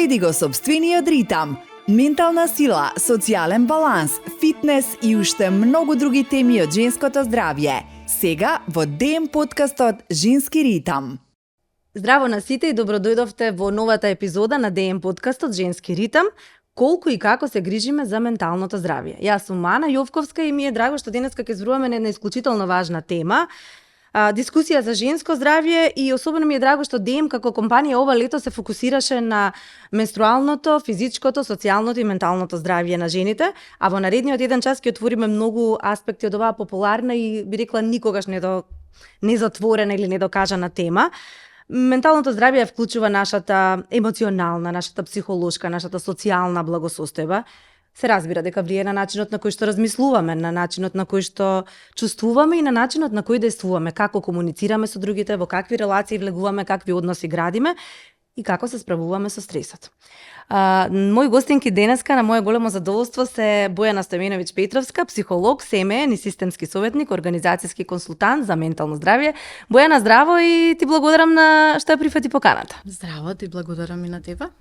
Следи го собствениот ритам, ментална сила, социјален баланс, фитнес и уште многу други теми од женското здравје. Сега во ДМ подкастот Женски ритам. Здраво на сите и добро дојдовте во новата епизода на ДМ подкастот Женски ритам. Колку и како се грижиме за менталното здравје. Јас сум Мана Јовковска и ми е драго што денеска ќе зборуваме на една исклучително важна тема. Дискусија за женско здравје и особено ми е драго што ДМ како компанија ова лето се фокусираше на менструалното, физичкото, социјалното и менталното здравје на жените, а во наредниот еден час ќе отвориме многу аспекти од оваа популарна и би рекла никогаш незатворена или недокажана тема. Менталното здравје вклучува нашата емоционална, нашата психолошка, нашата социјална благосостојба. Се разбира дека влие на начинот на кој што размислуваме, на начинот на кој што чувствуваме и на начинот на кој действуваме, како комуницираме со другите, во какви релации влегуваме, какви односи градиме и како се справуваме со стресот. Мои гостинки денеска на моje големо задоволство се Бојана Стојминовиќ Петровска, психолог, семеен и системски советник, организацијски консултант за ментално здравје. Бојана, здраво и ти благодарам на што ја прифати поканата. Здраво, ти благодарам и на тебе.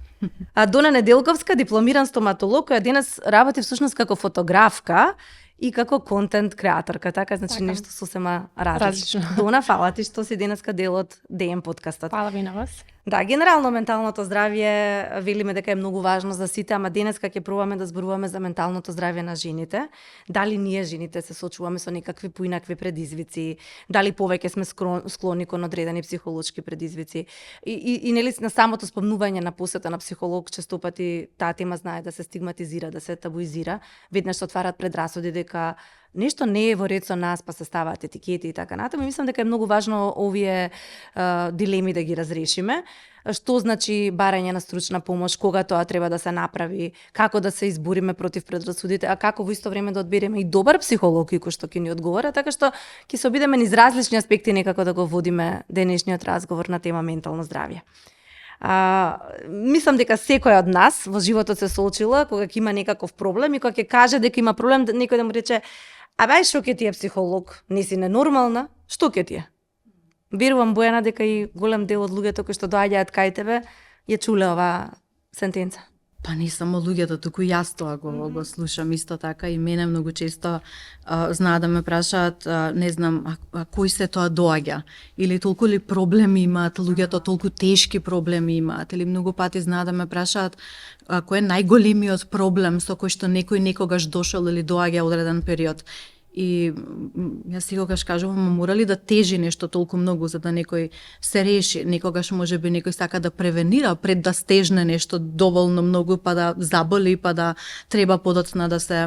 Дона Неделковска, дипломиран стоматолог, која денес работи всушност како фотографка и како контент креаторка, така, значи нешто сосема различно. Дона, фала ти што си денеска дел од ДМ подкастот. Фала ви на вас. Да, генерално менталното здравје велиме дека е многу важно за сите, ама денеска ќе пробаме да зборуваме за менталното здравје на жените. Дали ние жените се соочуваме со некакви поинакви предизвици, дали повеќе сме склони кон одредени психолошки предизвици. И нели на самото спомнување на посета на психолог често пати таа тема знае да се стигматизира, да се табуизира, веднаш се отварат предрасуди дека нешто не е во ред со нас, па се ставаат етикети и така натаму. Мислам дека е многу важно овие дилеми да ги разрешиме. Што значи барање на стручна помош, кога тоа треба да се направи, како да се избориме против предрасудите, а како во исто време да одбереме и добар психолог кој што ќе ни одговора, така што ќе се обидеме низ различни аспекти некако да го водиме денешниот разговор на тема ментално здравје. Мислам дека секој од нас во животот се соочила кога ќе има некаков проблем и кога ќе каже дека има проблем, некој да му рече: "Абе, што ќе ти е психолог? Не си ненормална? Што ќе ти е?" Верувам, Бојана, дека и голем дел од луѓето кои што доаѓаат кај тебе ја чуле оваа сентенца. Па не само луѓето, туку јас тоа го слушам исто така и мене многу често знаат да ме прашаат, не знам, кој се тоа доаѓа или толку ли проблеми имаат луѓето, толку тешки проблеми имаат или многу пати знаат да ме прашаат кој е најголемиот проблем со кој што некој некогаш дошол или доаѓа одреден период. И јас секогаш кажувам, мора ли да тежи нешто толку многу за да некој се реши? Некогаш можеби некој сака да превенира пред да стежне нешто доволно многу, па да заболи, па да треба подоцна да се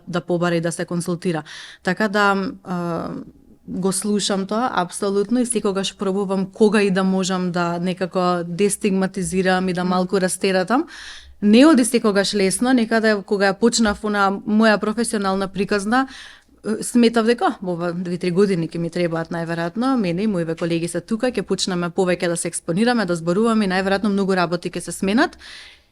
да побара и да се консултира. Така да го слушам тоа апсолутно и секогаш пробувам кога и да можам да некако дестигматизирам и да малку растератам. Не оди секогаш лесно, некаде кога ја почнав на моја професионална приказна, сметав дека во 2-3 години ќе ми требаат најверојатно, мене и моите колеги се тука, ќе почнеме повеќе да се експонираме, да зборуваме и најверојатно многу работи ќе се сменат.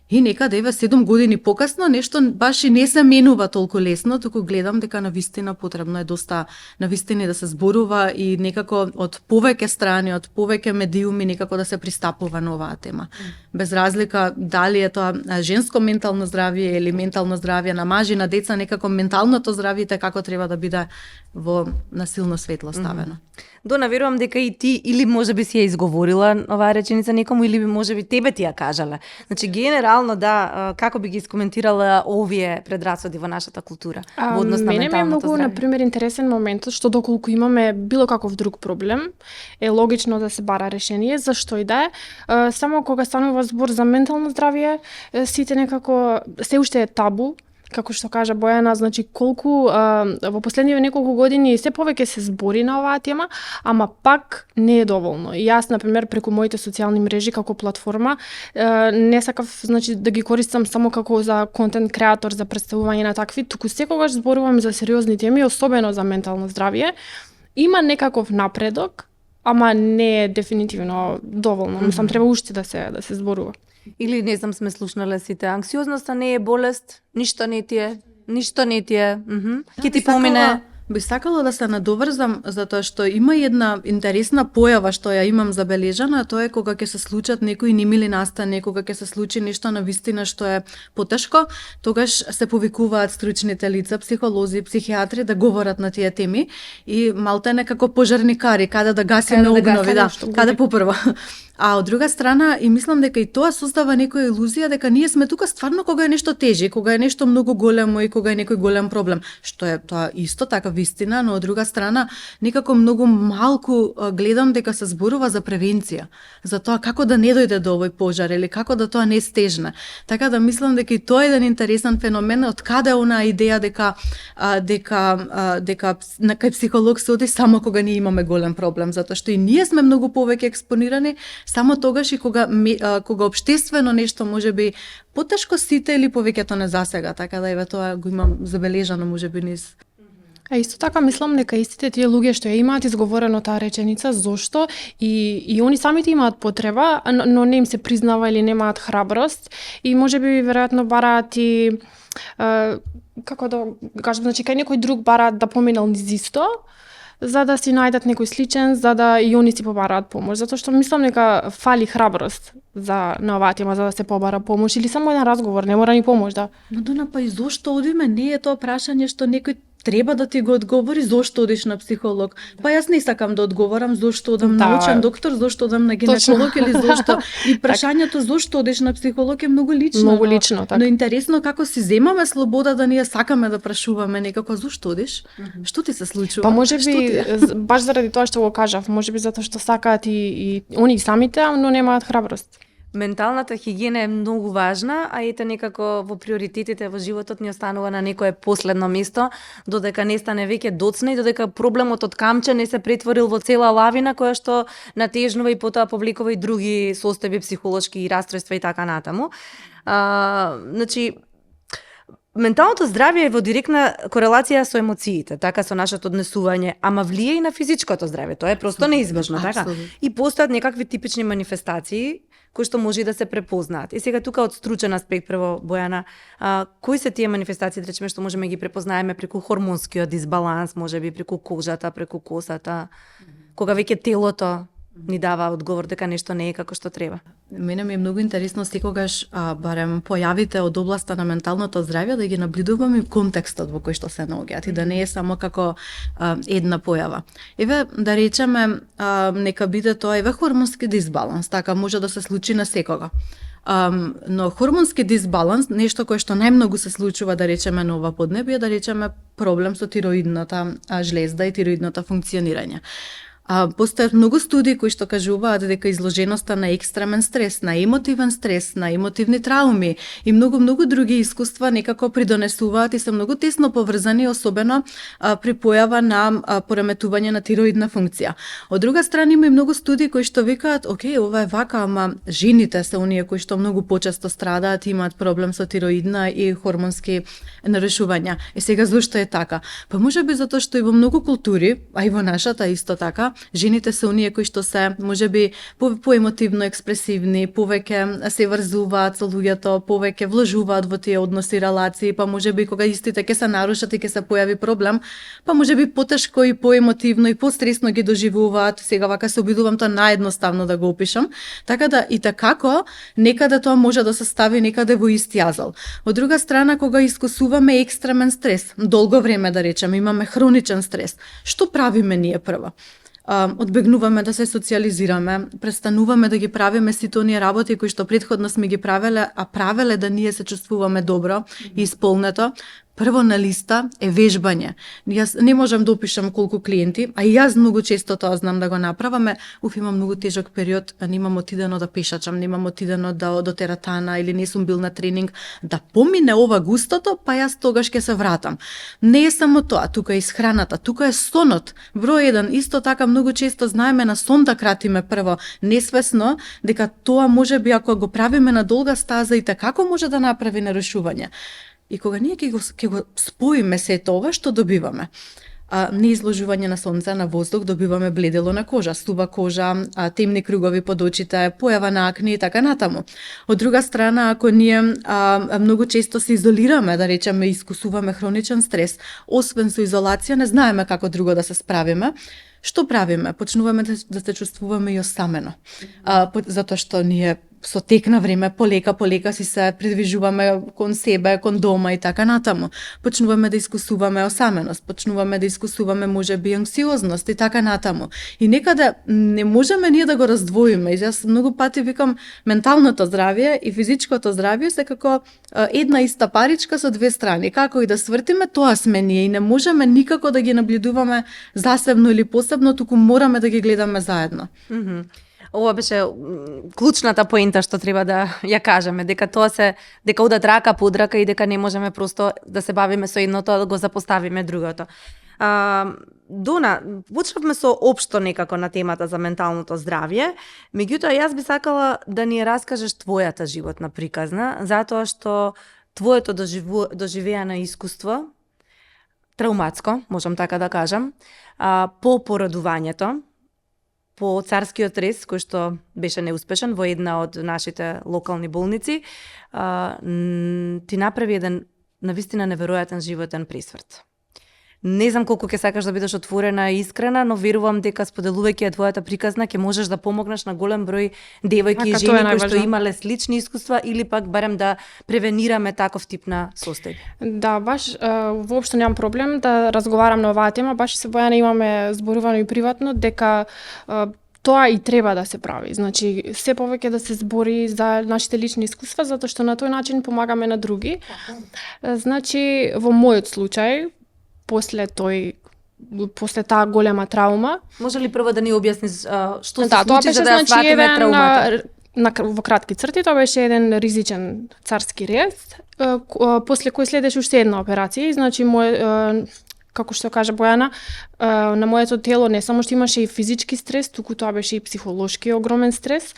И некаде 7 години покасно нешто баш и не се менува толку лесно, туку гледам дека навистина потребно е доста навистина да се зборува и некако од повеќе страни, од повеќе медиуми некако да се пристапува на оваа тема. Без разлика дали е тоа женско ментално здравје или ментално здравје на мажи, на деца, некако менталното здравје како треба да биде во насилно светло ставено. Дона, верувам дека и ти или можеби си ја изговорила оваа реченица некому или можеби тебе ти ја кажале. Значи генерално да, како би ги искоментирала овие предрасуди во нашата култура во однос на менталното здравје? Мене ми е многу, например, интересен момент што доколку имаме било каков друг проблем, е логично да се бара решение, зашто и да е. Само кога станува збор за ментално здравје, сите некако се уште е табу. Како што кажа Бојана, значи колку во последниве неколку години се повеќе се збори на оваа тема, ама пак не е доволно. И јас, например, преку моите социјални мрежи како платформа, не сакав, значи, да ги користам само како за контент креатор, за представување на такви, туку секогаш зборувам за сериозни теми, особено за ментално здравје. Има некаков напредок, ама не е дефинитивно доволно. Мислам, треба уште да се зборува. Или, не знам, сме слушнале сите, анксиозноста не е болест, ништо не ти е. Ќе ти помине. Би сакала да се надоврзам затоа што има една интересна појава што ја имам забележана, тоа е кога ќе се случат некои немили настани, кога ќе се случи нешто на вистина што е потешко, тогаш се повикуваат стручните лица, психолози, психијатри да говорат на тие теми и малтене како пожарникари, каде да гасиме огнови, да, каде попрво. А од друга страна, и мислам дека и тоа создава некоја илузија дека ние сме тука стварно кога е нешто тежи, кога е нешто многу големо и кога е некој голем проблем, што е тоа исто така вистина, но од друга страна некако многу малку гледам дека се зборува за превенција, за тоа како да не дојде до овој пожар или како да тоа не стежне. Така да мислам дека и тоа е еден интересен феномен, од каде онаа идеја дека на кај психолог се оди само кога ние имаме голем проблем, затоа што и ние сме многу повеќе експонирани само тогаш и кога општествено нешто можеби потешко сите или повеќето не засега, така да еве тоа го имам забележано можеби низ. А исто така мислам дека истите тие луѓе што ја имаат изговорено таа реченица зошто и они самите имаат потреба, но не им се признава или немаат храброст и можеби веројатно бараат и како да кажам, значи кај некој друг бараат да поминал низ исто, за да си најдат некој сличен, за да и они си побараат помош, затоа што мислам дека фали храброст на оваа тема за да се побара помош или само еден разговор, не мора ни помош да. Мадона, па и зошто одиме? Не е тоа прашање што некој треба да ти го одговори зошто одиш на психолог. Па јас не сакам да одговорам зошто одам на научен доктор, зошто одам на гинеколог или зошто. И прашањето зошто одиш на психолог е многу лично. Многу лично, така. Но интересно како си земаме слобода да ние сакаме да прашуваме некако зошто одиш? Што ти се случува? Па можеби баш заради тоа што го кажав, можеби затоа што сакаат и они самите, но немаат храброст. Менталната хигиена е многу важна, а ете некако во приоритетите во животот ни останува на некое последно место, додека не стане веќе доцна и додека проблемот од камче не се претворил во цела лавина која што натежнува и потоа повлекува и други состојби психолошки и расстройства и така натаму. Значи, менталното здравје е во директна корелација со емоциите, така со нашето однесување, ама влие и на физичкото здравје, тоа е просто неизбежно, така? И постојат некакви типични манифестации кои што може и да се препознаат. И сега тука од стручен аспект прво Бојана, кои се тие манифестации, да речеме што можеме ги препознаеме преку хормонскиот дисбаланс, можеби преку кожата, преку косата, кога веќе телото ни дава одговор дека нешто не е како што треба. Мене ми е многу интересно секогаш барем појавите од областа на менталното здравје да ги наблюдувам и контекстот во кој што се наоѓаат и да не е само како една појава. Еве да речеме нека биде тоа еве хормонски дисбаланс, така може да се случи на секого. Но хормонски дисбаланс, нешто кое што најмногу се случува да речеме на ова поднебие, да речеме проблем со тироидната жлезда и тироидното функционирање. Постојат многу студии кои што кажуваат дека изложеноста на екстремен стрес, на емотивен стрес, на емотивни трауми и многу други искуства некако придонесуваат и се многу тесно поврзани, особено при појава на пореметување на тироидна функција. Од друга страна има и многу студии кои што викаат, окей, ова е вака, ама жените се оние кои што многу почесто страдаат, имаат проблем со тироидна и хормонски нарушувања. И сега зошто е така? Па можеби затоа што и во многу култури, а и во нашата исто така, жените се оние кои што се можеби поемотивно експресивни, повеќе се врзуваат со луѓето, повеќе вложуваат во тие односи, релации, па можеби кога истите ќе се нарушат и ќе се појави проблем, па можеби потешко и поемотивно и постресно ги доживуваат. Сега вака се обидувам тоа наједноставно да го опишам. Така да и такако некаде тоа може да се стави некаде во ист јазол. Од друга страна кога искусуваме екстремен стрес, долго време да речеме, имаме хроничен стрес, што правиме ние прво? Одбегнуваме да се социализираме, престануваме да ги правиме сите оние работи кои што претходно сме ги правеле, а правеле да ние се чувствуваме добро и исполнето. Прво на листа е вежбање. Јас не можам да опишам колку клиенти, а и јас многу често тоа знам да го направаме. Имам многу тежок период, немам отидено да пешачам, немам отидено до тератана или не сум бил на тренинг, да помине ова густото, па јас тогаш ќе се вратам. Не е само тоа, тука е исхраната, тука е сонот. Број 1, исто така многу често знаеме на сон да кратиме прво, несвесно, дека тоа можеби ако го правиме на долга стаза и како може да направи нарушување. И кога ние ќе го споиме се тоа, што добиваме? не изложување на сонце, на воздух, добиваме бледело на кожа, сува кожа, темни кругови под очите, појава на акне и така натаму. Од друга страна, ако ние многу често се изолираме, да речеме, искусуваме хроничен стрес, освен со изолација, не знаеме како друго да се справиме, што правиме? Почнуваме да се чувствуваме и осамено. Затоа што ние со тек на време, полека си се придвижуваме кон себе, кон дома и така натаму. Почнуваме да искусуваме осаменост, почнуваме да искусуваме можеби анксиозност и така натаму. И некаде не можеме ние да го раздвоиме. И јас многу пати викам менталното здравје и физичкото здравје се како една иста паричка со две страни. Како и да свртиме, тоа сме ние и не можеме никако да ги наблюдуваме засебно или посебно, туку мораме да ги гледаме заедно. Ова беше клучната поента што треба да ја кажеме, дека дека одат рака под рака и дека не можеме просто да се бавиме со едното, да го запоставиме другото. Дона, почнавме со општо некако на темата за менталното здравје, меѓутоа јас би сакала да ни раскажеш твојата животна приказна, затоа што твоето доживеано искуство, травматско, можам така да кажам, по порадувањето, по царскиот рез, кој што беше неуспешен во една од нашите локални болници, ти направи еден навистина неверојатен животен пресврт. Не знам колку ќе сакаш да бидеш отворена и искрена, но верувам дека споделувајќи твојата приказна ќе можеш да помогнеш на голем број девојки и жени кои што имале слични искуства или пак барем да превенираме таков тип на состојби. Да, баш воопшто немам проблем да разговарам на оваа тема, баш се Бојана имаме зборувано и приватно дека тоа и треба да се прави. Значи, се повеќе да се збори за нашите лични искуства, затоа што на тој начин помагаме на други. Значи, во мојот случај, после таа голема травма. Може ли прво да ни објасниш што се случи за да сватиме травмата? Во кратки црти, тоа беше еден ризичен царски рез, после кој следеше уште една операција, значи како што кажа Бојана, на моето тело не само што имаше и физички стрес, туку тоа беше и психолошки огромен стрес,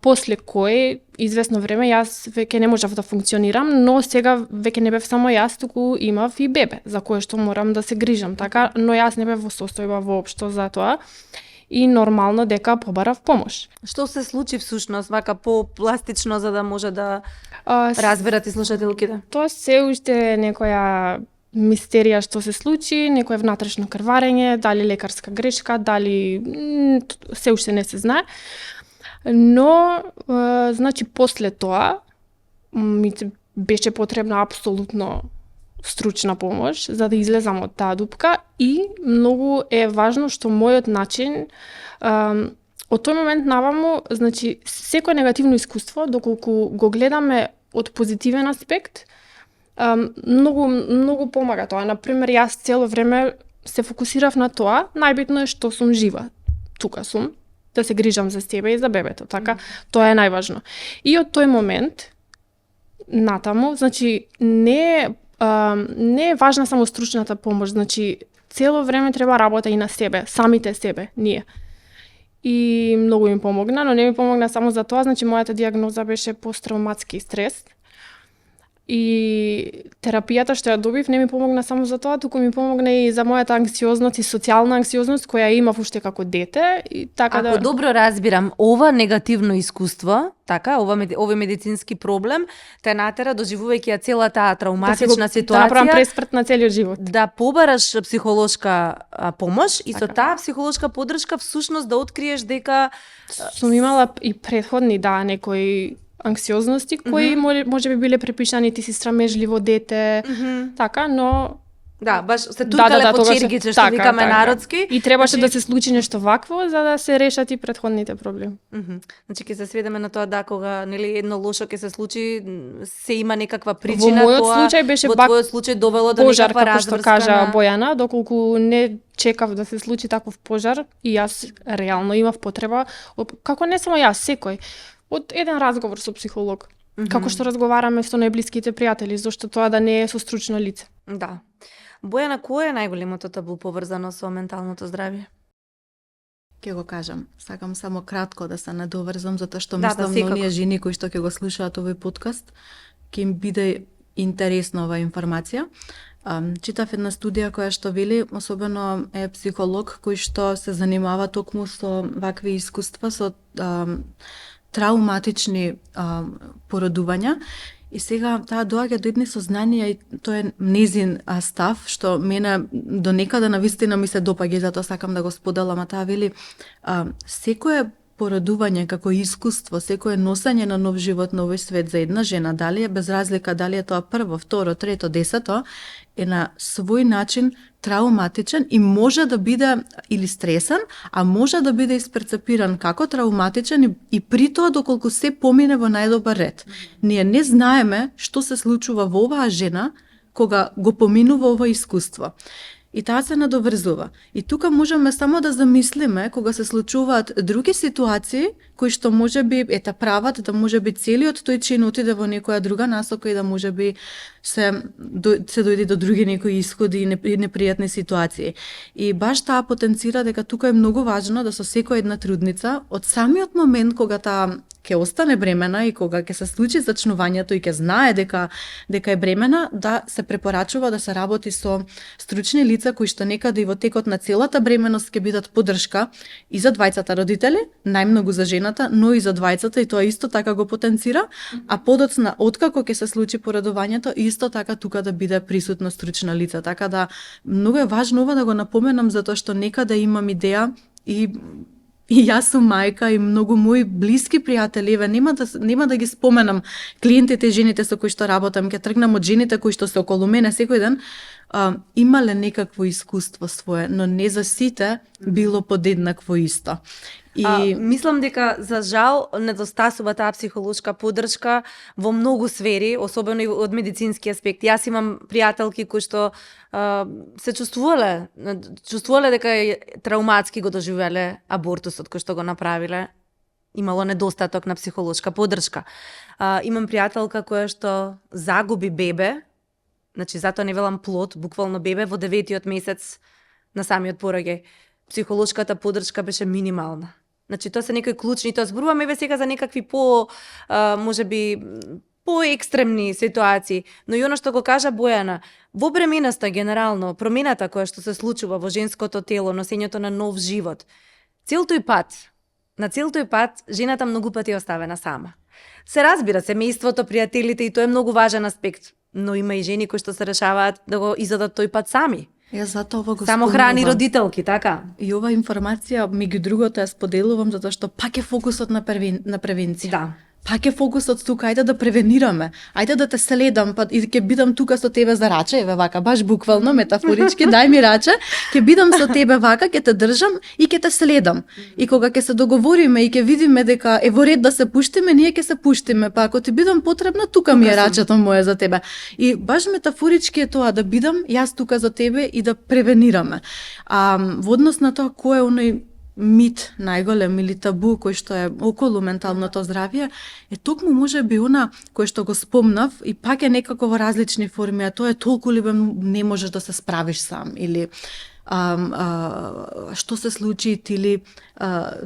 после кој известно време јас веќе не можев да функционирам, но сега веќе не бев само јас, туку имав и бебе, за кое што морам да се грижам, така, но јас не бев во состојба воопшто за тоа. И нормално дека побарав помош. Што се случи всушност, вака по-пластично, за да може да разберат и слушателките? Тоа се уште некоја мистерија што се случи, некое внатрешно крварење, дали лекарска грешка, дали се уште не се знае. Но, значи, после тоа ми беше потребна апсолутно стручна помош за да излезам од таа дупка и многу е важно што мојот начин од тој момент наваму, значи, секој негативно искуство, доколку го гледаме од позитивен аспект, многу помага тоа. Например, јас цело време се фокусирав на тоа, најбитно е што сум жива. Тука сум, да се грижам за себе и за бебето, така? Тоа е најважно. И од тој момент натаму, значи, не е важна само стручната помош, значи, цело време треба работа и на себе, самите себе, ние. И многу ми помогна, но не ми помогна само за тоа, значи, мојата дијагноза беше посттравматски стрес. И терапијата што ја добив не ми помогна само за тоа, туку ми помогна и за мојата анксиозност и социјална анксиозност која имав уште како дете и така. Ако добро разбирам, ова негативно искуство, така, овој медицински проблем те натера доживувајќи ја цела таа травматична ситуација, да направам пресврт на целиот живот. Да побараш психолошка помош и со таа психолошка поддршка всушност да откриеш дека сум имала и претходни некои анксиозности кои може би биле припишани, ти си страмежливо дете, така, но да, баш се туркале по чергиче, што викаме народски. И требаше да се случи нешто вакво за да се решат и претходните проблеми. Значи ќе се сведеме на тоа да кога нели едно лошо ќе се случи, се има некаква причина, во мојот случај беше во твојот случај довело до некаква разврска, како што кажа Бојана, доколку не чекав да се случи таков пожар и јас реално имав потреба, како не само јас, секој, од еден разговор со психолог. Како што разговараме со најблиските пријатели, зашто тоа да не е со стручно лице. Да. Бојана, кој е најголемото табу поврзано со менталното здравје? Ќе го кажам, сакам само кратко да се надоврзам, затоа што мислам на оние жени кои што ќе го слушаат овој подкаст, ќе им биде интересна ова информација. Читав една студија која што вели, особено е психолог кој што се занимава токму со вакви искуства, со трауматични породувања. И сега таа доаѓа до едни сознанија и тоа е незин став, што мене до некаде навистина ми се допаѓа и затоа сакам да го споделам, а таа вели секое породување како искуство, секое носење на нов живот на овој свет за една жена, дали е без разлика, дали е тоа прво, второ, трето, десето, е на свој начин трауматичен и може да биде или стресен, а може да биде исперцепиран како трауматичен и при тоа доколку се помине во најдобар ред. Ние не знаеме што се случува во оваа жена кога го поминува ова искуство. И таа се надоврзува. И тука можеме само да замислиме кога се случуваат други ситуации кои што можеби прават да можеби целиот тој чин отиде во некоја друга насока и да можеби се дојде до други некои исходи и непријатни ситуации. И баш таа потенцира дека тука е многу важно да со секоја една трудница од самиот момент кога таа ќе остане бремена и кога ќе се случи зачнувањето и ќе знае дека е бремена, да се препорачува да се работи со стручни лица кои што некаде и во текот на целата бременост ќе бидат поддршка и за двајцата родители, најмногу за жената, но и за двајцата, и тоа исто така го потенцира, а подоцна откако ќе се случи поредувањето, исто така тука да биде присутно стручна лица. Така да многу е важно ова да го напоменам затоа што некаде имам идеја и јас сум мајка и многу мои блиски пријатели, нема да ги споменам клиентите, жените со кои што работам, ќе тргнам од жените кои што се околу мене секој ден, имале некакво искуство свое, но не за сите било подеднакво исто. И мислам дека за жал недостасува таа психолошка поддршка во многу сфери, особено и од медицински аспект. Јас имам пријателки кои што се чувствувале дека трауматски го доживеле абортусот кој што го направиле. Имало недостаток на психолошка поддршка. Имам пријателка која што загуби бебе, значи затоа не велам плод, буквално бебе во 9-тиот месец на самиот пораѓај. Психолошката поддршка беше минимална. Значи тоа се некои клучни, тоа зборуваме еве сега за некакви можеби поекстремни ситуации, но и оно што го кажа Бојана, во бременоста генерално, промената која што се случува во женското тело, носењето на нов живот, на цел тој пат жената многу пати е оставена сама. Се разбира, семејството, пријателите и тоа е многу важен аспект, но има и жени кои што се решаваат да го изадат тој пат сами. Затоа ова го само храни родителки, така? И ова информација, меѓу другото, ја споделувам затоа што пак е фокусот на превенција. Да. Пак е фокусот тука, ајде да превенираме, ајде да те следам, па и ќе бидам тука со тебе за раче, еве вака, баш буквално, метафорички, дај ми раче, ќе бидам со тебе вака, ќе те држам и ќе те следам. И кога ќе се договориме и ќе видиме дека е во ред да се пуштиме, ние ќе се пуштиме, па ако ти бидам потребна, тука ми е рачето моје за тебе. И баш метафорички е тоа, да бидам јас тука за тебе и да превенираме. Во однос на тоа, кој е оној мит најголем или табу кој што е околу менталното здравје, е токму може би она кој што го спомнав и пак е некако во различни форми, а тоа е толку ли не можеш да се справиш сам или што се случи или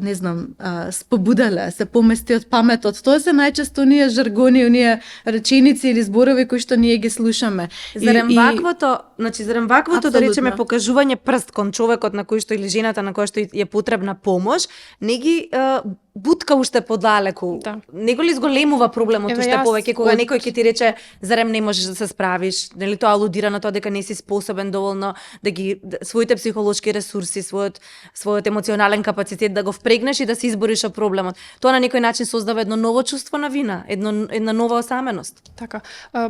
не знам, спобуделе, се помести од паметот. Тоа се најчесто оние жаргони, оние реченици или зборови кои што ние ги слушаме. Зарем ваквото да речеме покажување прст кон човекот на кој што или жената на која што е потребна помош, не ги бутка уште подалеку. Да. Не го ли зголемува проблемот уште повеќе кога некој ќе ти рече зарем не можеш да се справиш, нели тоа алудира на тоа дека не си способен доволно да ги своите психолошки ресурси, својот емоционален капацитет да го впрегнеш и да се избориш од проблемот. Тоа на некој начин создава едно ново чувство на вина, една нова осаменост. Така,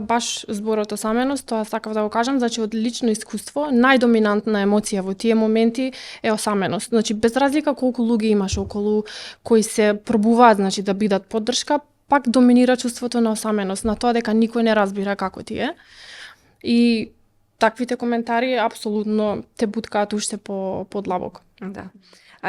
баш зборот осаменост, тоа сакав да го кажам, значи од лично искуство, најдоминантна емоција во тие моменти е осаменост. Значи без разлика колку луѓе имаш околу кои се пробуваат, значи да бидат поддршка, пак доминира чувството на осаменост, на тоа дека никој не разбира како ти е. И таквите коментари апсолутно те буткаат уште подлабоко. Да.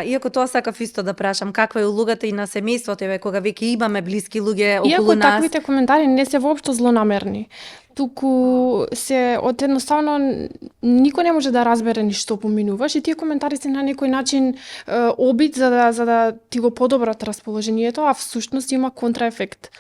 Иако тоа сакав исто да прашам, каква е улогата и на семејството, кога веќе имаме блиски луѓе околу Иако нас. Иако таквите коментари не се воопшто злонамерни, туку се од едноставно никој не може да разбере ни што поминуваш и тие коментари се на некој начин обид за да ти го подобрат расположението, а всушност има контраефект.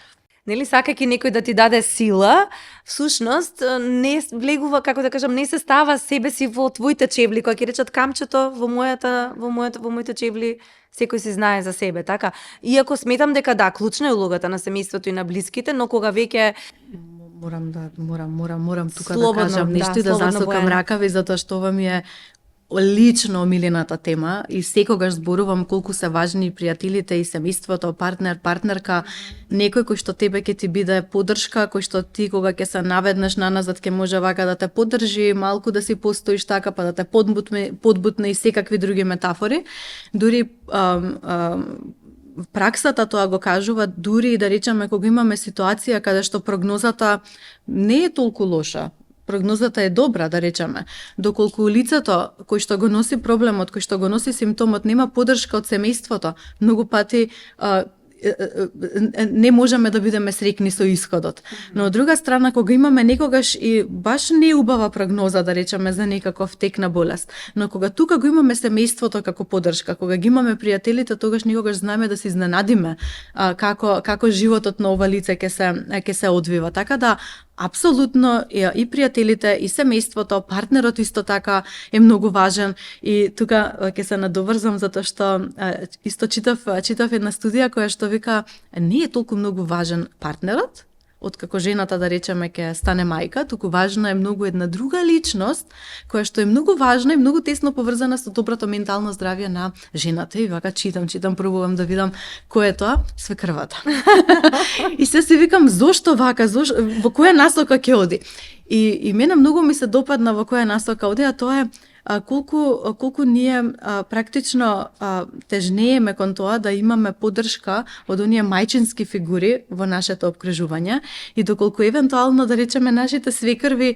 нели, сакајќи некој да ти даде сила, всушност не влегува, како да кажам, не се става себе си во твоите чевли, кои ќе речат камчето во моите чевли, секој си знае за себе, така. Иако сметам дека да, клучна е улогата на семејството и на блиските, но кога веќе Морам тука Слободно, да кажам нешто и да слободно, засокам Бојане. ракави, затоа што ова ми е лично омилената тема и секогаш зборувам колку се важни пријателите и семејството, партнер, партнерка, некој кој што тебе ќе ти биде поддршка, кој што ти кога ќе се наведнеш наназад ќе може вака да те поддржи, малку да си постоиш така, па да те подбутне и секакви други метафори. Дури праксата тоа го кажува, дури и да речеме кога имаме ситуација каде што прогнозата не е толку лоша, прогнозата е добра, да речеме, доколку лицето кој што го носи проблемот, кој што го носи симптомот, нема поддршка од семејството, многу пати не можеме да бидеме среќни со исходот. Но од друга страна, кога имаме некогаш и баш неубава прогноза, да речеме, за некаков тек на болест, но кога тука го имаме семејството како поддршка, кога ги имаме пријателите, тогаш некогаш знаеме да се изненадиме како животот на ова лице ќе се одвива. Така да апсолутно и пријателите, и семејството, партнерот исто така е многу важен и тука ќе се надоврзам затоа што исто читав една студија која што вика не е толку многу важен партнерот откако жената, да речеме, ќе стане мајка, туку важна е многу една друга личност која што е многу важна и многу тесно поврзана со доброто ментално здравје на жената. И вака читам, пробувам да видам кој е тоа, свекрвата. И се си викам зошто вака, во која насока ќе оди. И мене многу ми се допадна во која насока оди, а тоа е колку ние практично тежнееме кон тоа да имаме поддршка од оние мајчински фигури во нашето опкружување и доколку евентуално, да речеме, нашите свекрви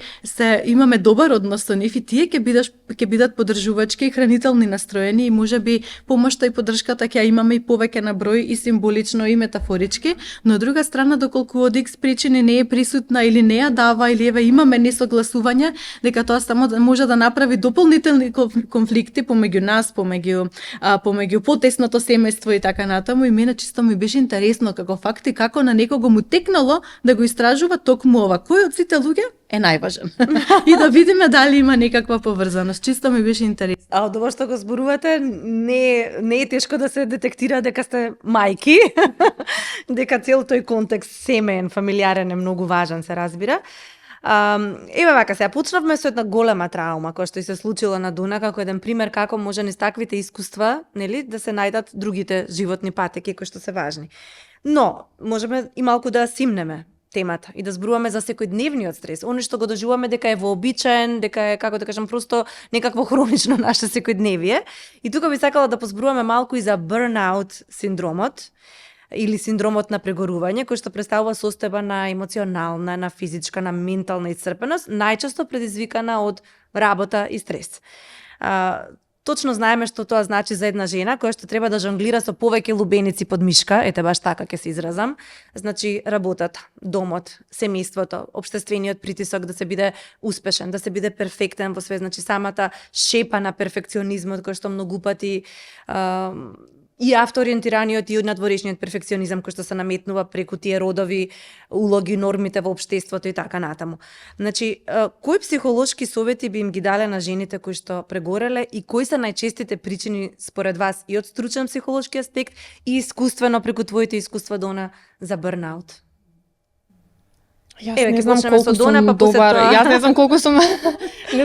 имаме добар однос со нив и тие ќе бидат поддржувачки и хранителни настроени и можеби помошта и поддршката ќе имаме и повеќе на број и символично и метафорички, но од друга страна доколку од X причини не е присутна или не ја дава или еве имаме несогласување, дека тоа само може да направи дополнителни конфликти помеѓу нас, помеѓу потесното семејство и така натаму, и мене чисто ми беше интересно како факт и како на некого му текнало да го истражува токму ова. Кој од сите луѓе е најважен? И да видиме дали има некаква поврзаност. Чисто ми беше интересно. А од ова што го зборувате, не е тешко да се детектира дека сте мајки, дека цел тој контекст семеен, фамилиарен е многу важен, се разбира. Еве вака, сега почнавме со една голема траума која што и се случила на Дуна, како еден пример како може низ таквите искуства, нели, да се најдат другите животни патеки кои што се важни. Но можеме и малку да симнеме темата и да зборуваме за секојдневниот стрес, оно што го доживуваме дека е вообичаен, дека е, како да кажам, просто некакво хронично наше секојдневие. И тука би сакала да позборуваме малку и за burnout синдромот, или синдромот на прегорување, кој што представува состојба на емоционална, на физичка, на ментална исцрпеност, најчесто предизвикана од работа и стрес. Точно знаеме што тоа значи за една жена која што треба да жонглира со повеќе лубеници под мишка, ете баш така ќе се изразам. Значи работата, домот, семејството, општествениот притисок да се биде успешен, да се биде перфектен во све, значи самата шепа на перфекционизмот кој што многу пати и автоориентираниот и надворешниот перфекционизам кој што се наметнува преку тие родови улоги, нормите во општеството и така натаму. Значи, кои психолошки совети би им ги дале на жените кои што прегореле и кои се најчестите причини според вас и од стручен психолошки аспект и искуствено преку твоите искуства, Дона, за бърнаут? Јас Еве, не ќе знам почнеме колку со Дона, сум па после добар. тоа. Јас не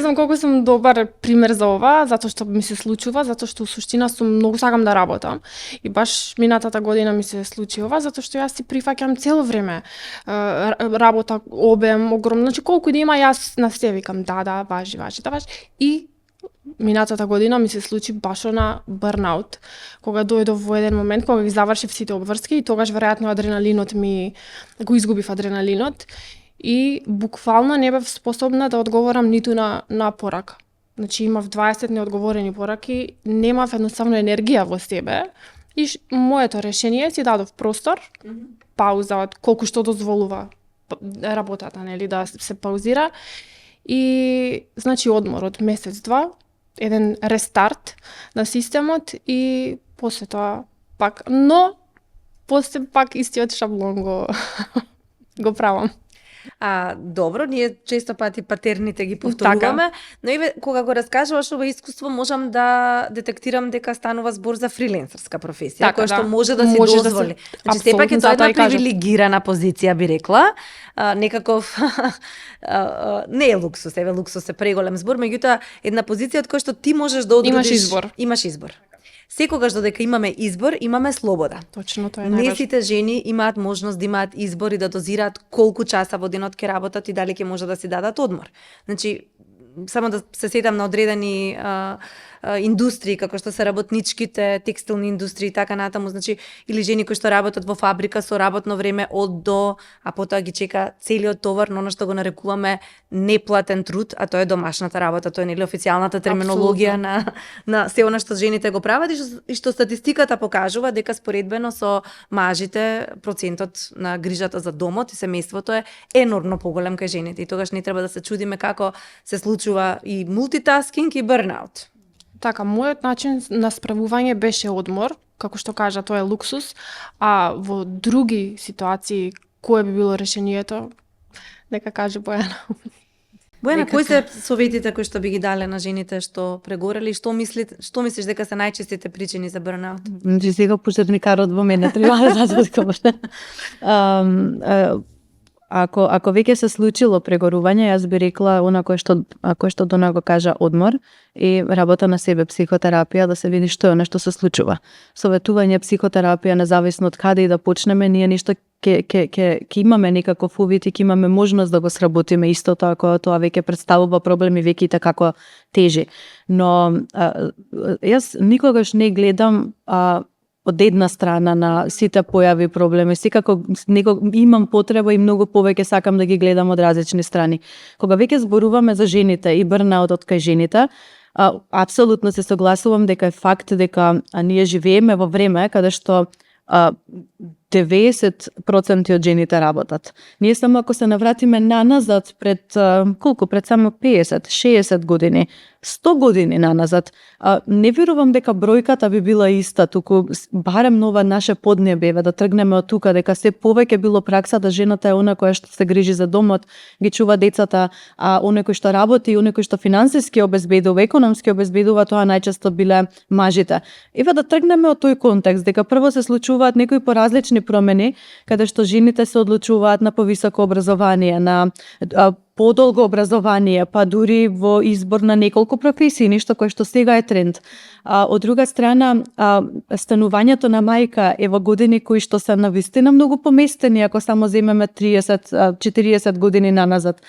знам колку сум добар пример за ова, затоа што ми се случува, затоа што суштина сум многу сакам да работам. И баш минатата година ми се случи ова, затоа што јас си прифаќам цело време работа, обем, огромно. Значи колку да има јас на се викам да, важи. И минатата година ми се случи баш на burnout, кога дојдов во еден момент кога ги завршив сите обврски и тогаш веројатно адреналинот го изгубив адреналинот и буквално не бев способна да одговорам ниту на порака. Значи имав 20 неодговорени пораки, немав едноставно енергија во себе и моето решение си дадов простор, пауза од колку што дозволува работата, нели, да се паузира и значи одмор од месец-два, еден рестарт на системот и после тоа пак, но после пак истиот шаблон го правам. Добро, ние често пати патерните ги повторуваме, но еве кога го раскажуваш ова искуство, можам да детектирам дека станува збор за фриленсерска професија, која што може да си дозволи. Значи сепак е тоа една привилегирана позиција, би рекла, некаков не е луксус, еве луксус е преголем збор, меѓутоа една позиција од која што ти можеш да одредиш. Имаш избор. Секогаш додека имаме избор, имаме слобода. Точно, тоа е најважно. Не најважно. сите жени имаат можност да имаат избор и да дозираат колку часа во денот ќе работат и дали ќе може да си дадат одмор. Значи, само да се сетам на одредени индустрии, како што се работничките, текстилни индустрии и така натаму, значи, или жени кои што работат во фабрика со работно време од до, а потоа ги чека целиот товар, но она што го нарекуваме неплатен труд, а тоа е домашната работа, тоа е нели официјалната терминологија на се она што жените го прават и што статистиката покажува дека споредбено со мажите процентот на грижата за домот и семејството е енормно поголем кај жените и тогаш не треба да се чудиме како се случува и мултитаскинг и бърнаут. Така, мојот начин на справување беше одмор, како што кажа, тоа е луксус, а во други ситуации кое би било решението, нека каже Бојана. Бојана, кои се советите кои што би ги дале на жените што прегорели, што мислиш дека се најчестите причини за бърнаут? Значи сега пожарникарот во мене треба да заскобаше. Ако веќе се случило прегорување, јас би рекла она кој што Дона го кажа одмор и работа на себе, психотерапија, да се види што е нешто се случува. Советување, психотерапија, независно од каде и да почнеме, ние нешто ќе имаме некаков увид и ќе имаме можност да го сработиме истото ако тоа веќе представува проблеми, веќе и како тежи. Но јас никогаш не гледам од една страна на сите појави проблеми, секако имам потреба и многу повеќе сакам да ги гледам од различни страни. Кога веќе зборуваме за жените и бърнаутот кај жените, апсолутно се согласувам дека е факт дека ние живееме во време каде што 90% од жените работат. Ние само ако се навратиме наназад пред само 50, 60 години, 100 години наназад, не верувам дека бројката би била иста, туку барем нова наше поднебе, да тргнеме од тука, дека се повеќе било пракса да жената е она која што се грижи за домот, ги чува децата, а оној кој што работи и оној кој што финансиски обезбедува, економски обезбедува, тоа најчесто биле мажите. Еве да тргнеме од тој контекст, дека прво се случуваат некои поразлични промени, каде што жените се одлучуваат на повисоко образование, на подолго образование, па дури во избор на неколку професии, нешто кое што сега е тренд. Од друга страна, станувањето на мајка е во години кои што се навистина многу поместени, ако само земеме 30-40 години наназад.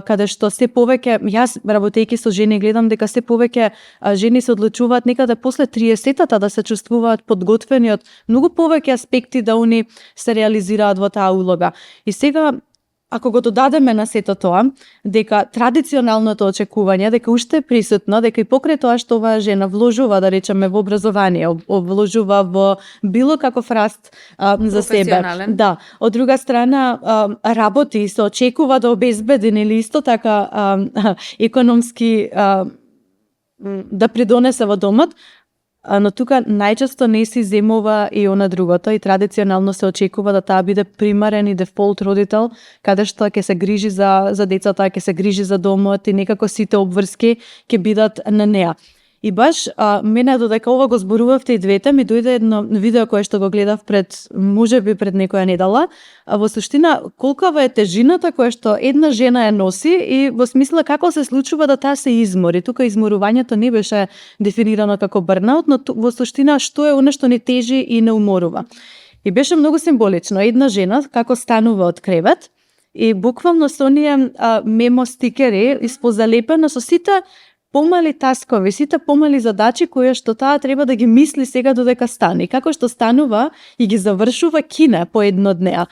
Каде што се повеќе, јас работејќи со жени гледам дека се повеќе жени се одлучуваат некаде после 30-тата да се чувствуваат подготвени од многу повеќе аспекти да они се реализираат во таа улога. И сега ако го додадеме на сето тоа, дека традиционалното очекување, дека уште е присутно, дека и покрај тоа што оваа жена вложува, да речеме, во образование, вложува во било каков раст за себе. Да. Од друга страна, работи и се очекува да обезбеди, нели исто така економски да придонесе во домот, но тука најчесто не се земува и она другото и традиционално се очекува да таа биде примарен и дефолт родител, каде што ќе се грижи за децата, ќе се грижи за домот и некако сите обврски ќе бидат на неа. И баш мене додека ова го зборувавте и двете, ми дојде едно видео кое што го гледав можеби пред некоја недела, во суштина колкава е тежината која што една жена ја носи и во смисла како се случува да таа се измори. Тука изморувањето не беше дефинирано како бърнаут, но во суштина што е она што не тежи и не уморува. И беше многу символично. Една жена како станува од кревет и буквално со оние мемо стикери испозалепена со сите помали таскови, сите помали задачи кои што таа треба да ги мисли сега додека стане. Како што станува и ги завршува кине по едно од неа.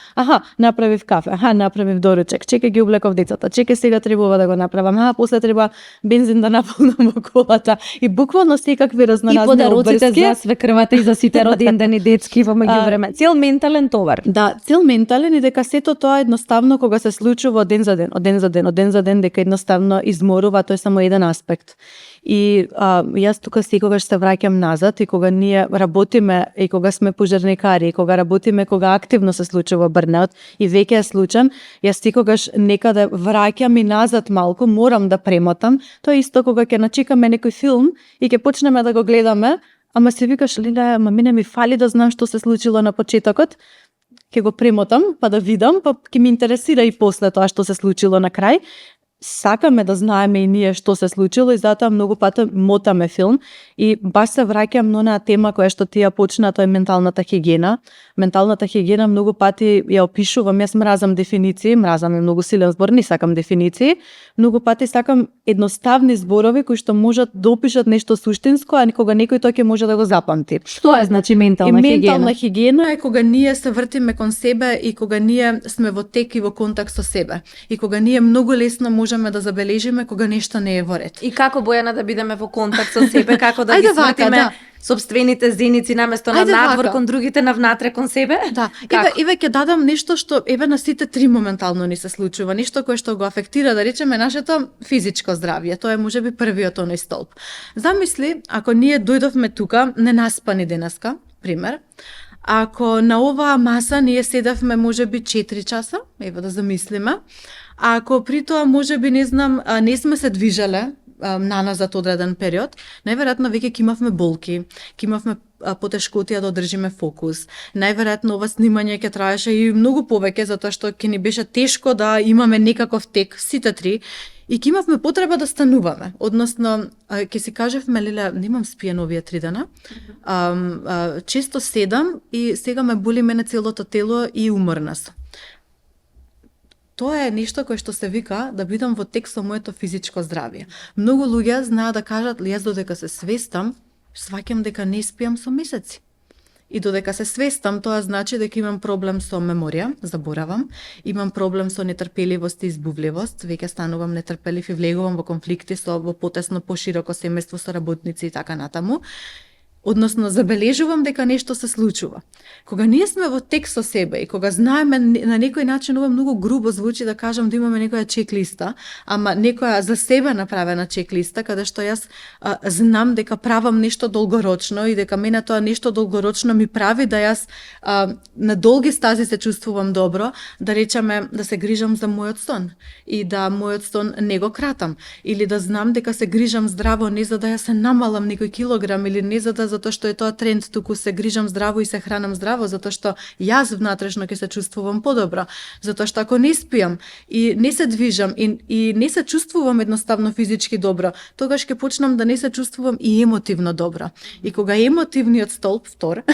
Направив кафе, направив доручек, чека ги облеков децата, чека сега требува да го направам, после треба бензин да наполнам во колата. И буквално секакви разноразни обврски. И подароците за свекрвата и за сите родендени детски во меѓувреме. Цел ментален товар. Да, цел ментален и дека сето тоа едноставно кога се случува од ден за ден, дека едноставно изморува, тоа е само еден аспект. напред. И јас тука секогаш се враќам назад и кога ние работиме и кога сме пожарникари и кога работиме кога активно се случува брнеот и веќе е случен, јас секогаш некаде враќам и назад малку, морам да премотам. Тоа е исто кога ќе начекаме некој филм и ќе почнеме да го гледаме, ама се викаш, Лиле, мене ми фали да знам што се случило на почетокот, ќе го премотам, па да видам, па ќе ми интересира и после тоа што се случило на крај. Сакаме да знаеме и ние што се случило и затоа многу пати мотаме филм и баш се враќам на онаа тема која што ти ја почна, тоа е менталната хигиена. Менталната хигиена многу пати ја опишувам, јас мразам дефиниции, мразам е многу силен збор, не сакам дефиниции, многу пати сакам едноставни зборови кои што можат да опишат нешто суштинско, а кога некој тоа ќе може да го запамти. Што е значи ментална хигиена? Ментална хигиена е кога ние се вртиме кон себе и кога ние сме во тек и во контакт со себе. И кога ние многу лесно можеме да забележиме кога нешто не е во ред. И како, Бојана, да бидеме во контакт со себе, како да ги Ајде вака, свртиме да. сопствените зеници наместо на Ајде надвор вака. кон другите на внатре кон себе? Да, Како? еве ќе дадам нешто што еве на сите три моментално ни се случува, нешто кое што го афектира, да речеме, нашето физичко здравје. Тоа е можеби првиот оној столб. Замисли, ако ние дојдовме тука ненаспани денеска, пример, ако на оваа маса ние седавме можеби 4 часа, еве да замислиме, а ако при тоа можеби не знам, не сме се движеле наназад одреден период, најверојатно веќе ќе имавме болки, ќе имавме потешкотија да одржиме фокус. Најверојатно ова снимање ќе траеше и многу повеќе затоа што ќе ни беше тешко да имаме некаков тек сите три и ќе имавме потреба да стануваме. Односно, ќе си кажевме, Лиле, немам спиен овие 3 дена. Често седам и сега ме боли мене целото тело и уморна сум. Тоа е нешто кое што се вика да бидам во тек со моето физичко здравје. Многу луѓе знаат да кажат, јас додека се свестам, сваќам дека не спиам со месеци. И додека се свестам, тоа значи дека имам проблем со меморија, заборавам, имам проблем со нетрпеливост и избувливост, веќе станувам нетрпелив и влегувам во конфликти со во потесно пошироко семејство со работници и така натаму. Односно, забележувам дека нешто се случува. Кога ние сме во тек со себе и кога знаеме на некој начин, ова многу грубо звучи да кажам да имаме некоја чек-листа, ама некоја за себе направена чек-листа, каде што јас знам дека правам нешто долгорочно и дека мене тоа нешто долгорочно ми прави да јас на долги стази се чувствувам добро, да речеме да се грижам за мојот сон и да мојот сон не го кратам, или да знам дека се грижам здраво не за да ја се намалам некој килограм или не за да затоа што е тоа тренд, туку се грижам здраво и се хранам здраво, затоа што јас внатрешно ќе се чувствувам подобро, затоа што ако не спиам и не се движам и не се чувствувам едноставно физички добро, тогаш ќе почнам да не се чувствувам и емотивно добро. И кога емотивниот столб, втор,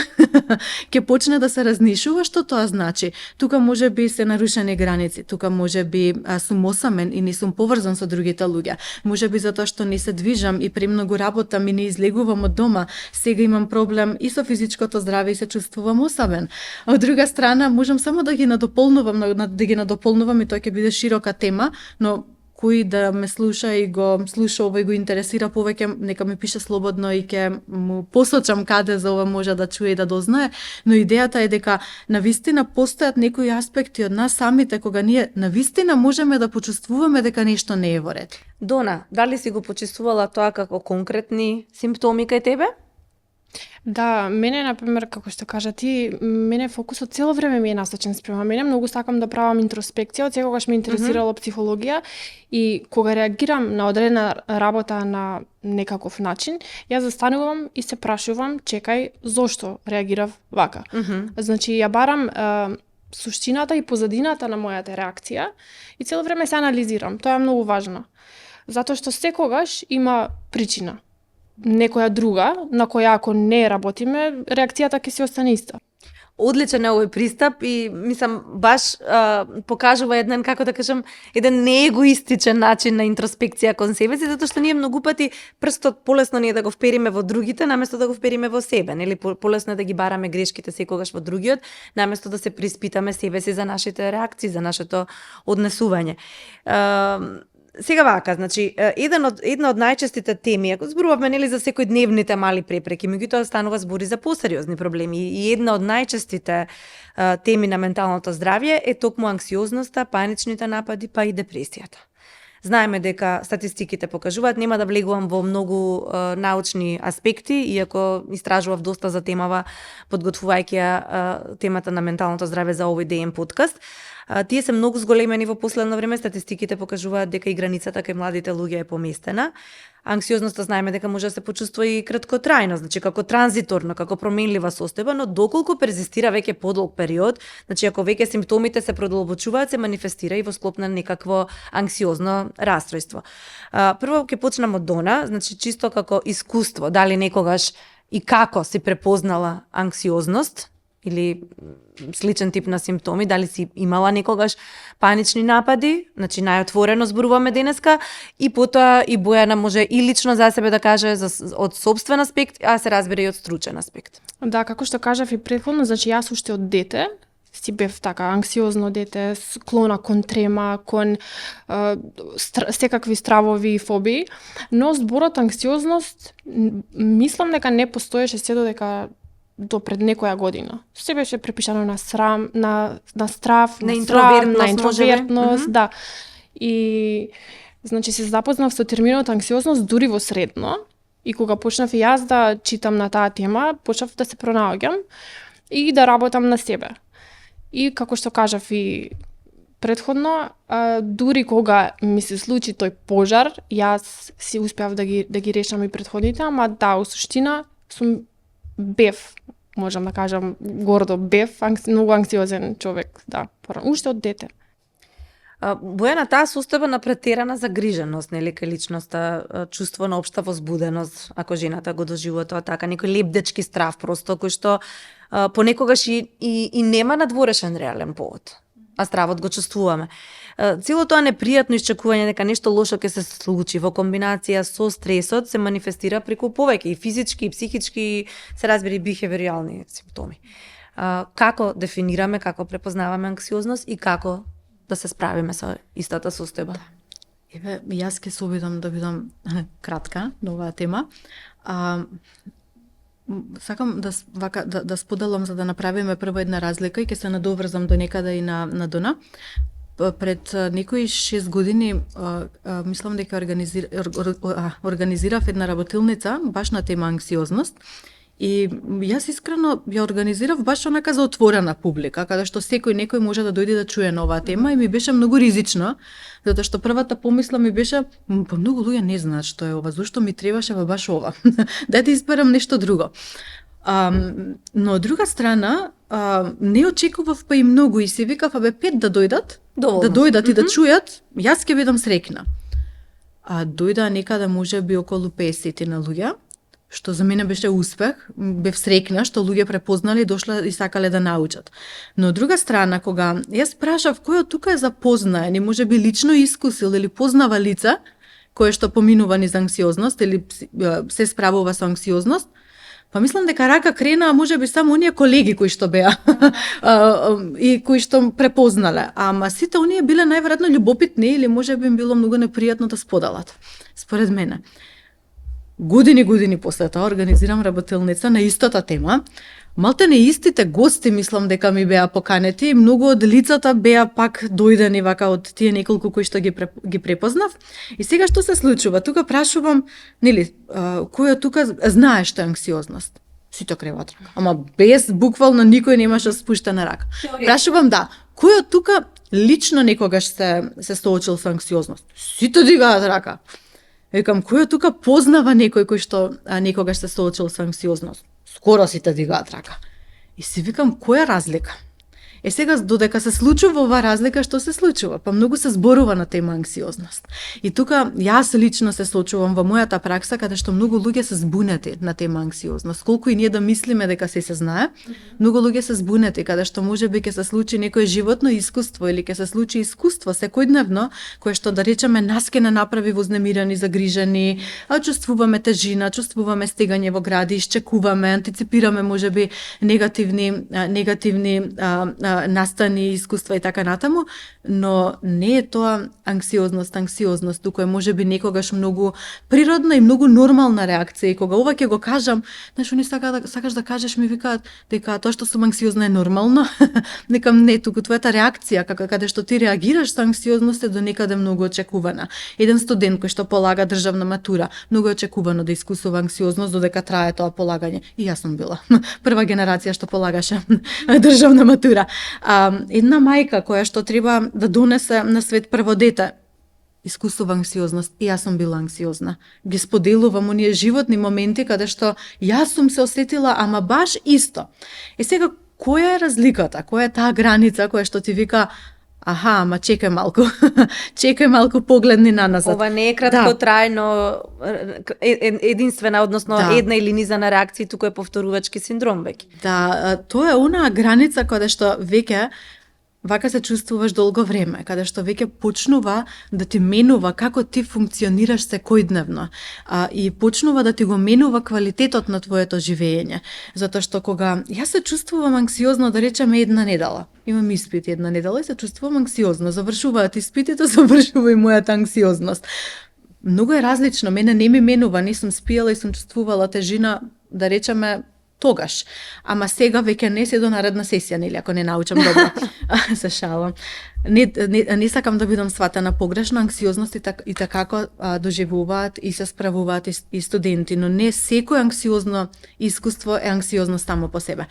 ќе почне да се разнишува, што тоа значи? Тука може би се нарушени граници, тука може би сум осамен и не сум поврзан со другите луѓе, може би затоа што не се движам и премногу работам и не излегувам од дома, сега имам проблем и со физичкото здравје и се чувствувам осамен. А од друга страна, можам само да ги надополнувам и тоа ќе биде широка тема, но кој да ме слуша и го слуша ова и го интересира повеќе, нека ми пише слободно и ќе му посочам каде за ова може да чуе и да дознае, но идејата е дека навистина постојат некои аспекти од нас самите кога ние навистина можеме да почувствуваме дека нешто не е во ред. Дона, дали си го почувствувала тоа како конкретни симптоми кај тебе? Да, мене, например, како што кажа ти, мене фокусот цело време ми е насочен спрема мене. Многу сакам да правам интроспекција, од секогаш ме интересирала психологија и кога реагирам на одредена работа на некаков начин, јас застанувам и се прашувам, чекај, зошто реагирав вака? Значи, ја барам суштината и позадината на мојата реакција и цело време се анализирам. Тоа е многу важно. Затоа што секогаш има причина. Некоја друга, на која ако не работиме, реакцијата ќе се остане иста. Одличен е овој пристап и мислам баш покажува еден, како да кажам, еден неегоистичен начин на интроспекција кон себе си, затоа што ние многу пати прстот полесно ни е да го впериме во другите, наместо да го впериме во себе, нели? Полесно е да ги бараме грешките секогаш во другиот, наместо да се приспитаме себе си за нашите реакции, за нашето однесување. Сега вака, значи, една од најчестите теми, ако зборуваме нели за секојдневните мали препреки, меѓутоа станува збори за посериозни проблеми и една од најчестите теми на менталното здравје е токму анксиозноста, паничните напади, па и депресијата. Знаеме дека статистиките покажуваат, нема да влегувам во многу научни аспекти, иако истражував доста за темава, подготвувајќи ја темата на менталното здраве за овој ДМ подкаст. Тие се многу зголемени во последно време, статистиките покажуваат дека и границата кај младите луѓе е поместена. Анксиозноста знаеме дека може да се почувствува и краткотрајно, значи како транзиторно, како променлива состојба, но доколку перзистира веќе подолг период, значи ако веќе симптомите се продолбочуваат, се манифестира и во склоп на некакво анксиозно расстройство. Прво ќе почнам од Дона, значи чисто како искуство, дали некогаш и како си препознала анксиозност или сличен тип на симптоми, дали си имала некогаш панични напади, значи најотворено зборуваме денеска, и потоа и Бојана може и лично за себе да каже од собствен аспект, а се разбира и од стручен аспект. Да, како што кажав и претходно, значи јас уште од дете си бев така анксиозно дете, склона кон трема, кон секакви стравови и фобии, но зборот анксиозност мислам дека не постоеше се додека до пред некоја година. Се беше препишано на срам, на страв, на интровертност, да. И значи се запознав со терминот анксиозност дури во средно, и кога почнав и јас да читам на таа тема, почнав да се пронаоѓам и да работам на себе. И како што кажав и претходно, дури кога ми се случи тој пожар, јас си успеав да ги решам и претходните, ама да, у суштина сум бев, можам да кажам гордо бев, многу анксиозен човек, да, уште од дете. Бојана, таа состојба на претерана загриженост, нели, кај личноста, чувство на општа возбуденост, ако жената го доживува така, некој лебдечки страв просто, кој што понекогаш и нема надворешен реален повод, а стравот го чувствуваме. Цело тоа непријатно исчекување дека нешто лошо ќе се случи во комбинација со стресот се манифестира преку повеќе и физички, и психички, се разбира и бихевиорални симптоми. Како дефинираме, како препознаваме анксиозност и како да се справиме со истата состојба? Еве, јас ќе се обидам да бидам кратка на оваа тема. Сакам да споделам за да направиме прво една разлика и ќе се надоврзам до некаде и на Дона. Пред некои 6 години мислам дека организирав една работилница баш на тема анксиозност. И јас искрено ја организирав баш онака за отворена публика, каде што некој може да дојде да чуе на оваа тема, и ми беше многу ризично, затоа што првата помисла ми беше, па многу луѓе не знаат што е ова, зошто ми требаше баш ова. Дај да изберам нешто друго. Но од друга страна, не очекував па и многу и си викав, 5 да дојдат, и да чујат, јас ќе бидам среќна. Дојда некаде можеби околу 50 на луѓе, што за мене беше успех, бев среќна што луѓе препознали, дошла и сакале да научат. Но од друга страна, кога јас прашав кој од тука е запознаен и можеби лично искусил или познава лица кое што поминува низ анксиозност или се справува со анксиозност, па мислам дека рака крена можеби само оние колеги кои што беа и кои што препознале. Ама сите оние биле најверојатно љубопитни или можеби им било многу непријатно да споделат. Според мене. Години после тоа организирам работилница на истата тема. Малте не истите гости мислам дека ми беа поканети, многу од лицата беа пак дојдени вака од тие неколку кои што ги препознав. И сега што се случува? Тука прашувам, нели, кој од тука знае што е анксиозност? Сите креват рака. Ама без буквално никој немаше спуштена рака. Прашувам, да, кој од тука лично некогаш се соочил со анксиозност? Сите дигаат рака. Викам, кој од тука познава некој кој што некогаш се соочил со анксиозност? Скоро сите дигаат рака. И си викам, која разлика? Сега, додека се случува ова разлика, што се случува? Па многу се зборува на тема анксиозност. И тука јас лично се соочувам во мојата пракса, каде што многу луѓе се збунети на тема анксиозност. Колку и ние да мислиме дека се знае, многу луѓе се збунети, каде што можеби ќе се случи некое животно искуство или ќе се случи искуство секојдневно, кое што да речеме нас ќе не направи вознемирани, загрижени, чувствуваме тежина, чувствуваме стегање во гради, исчекуваме, антиципираме можеби негативни настани, искуства и така натаму, но не е тоа анксиозност, туку е можеби некогаш многу природна и многу нормална реакција. И кога ова ќе го кажам, знаеш, они сакаш да кажеш, ми викаат дека тоа што сум анксиозна е нормално. Некам не, туку твојата реакција, каде што ти реагираш со анксиозност е до некаде многу очекувана. Еден студент кој што полага државна матура, многу е очекувано да искусува анксиозност додека трае тоа полагање. И јас сум била прва генерација што полагаше државна матура. Една мајка која што треба да донесе на свет прво дете, искусува анксиозност. И јас сум била анксиозна. Ги споделувам оние животни моменти каде што јас сум се осетила, ама баш исто. И сега, која е разликата? Која е таа граница која што ти вика аха, ама чекај малку. Чекај малку, погледни на назад. Ова не е кратко трајно единствена, односно една или низана реакција, туку е повторувачки синдром веќе. Да, тоа е онаа граница каде што веќе вака се чувствуваш долго време, каде што веќе почнува да ти менува како ти функционираш секојдневно, и почнува да ти го менува квалитетот на твоето живење. Затоа што кога јас се чувствувам анксиозно, да речеме една недела, имам испит една недела и се чувствувам анксиозно, завршуваат испитите, завршува и мојата анксиозност. Многу е различно, мене не ми менува, не сум спиела и сум чувствувала тежина, да речеме, тогаш. Ама сега веќе не се до наредна сесија, нели, ако не научам добро. Се шалам. Не сакам да бидам сватена погрешно, анксиозност и така доживуваат и се справуваат и студенти, но не секој анксиозно искуство е анксиозно само по себе.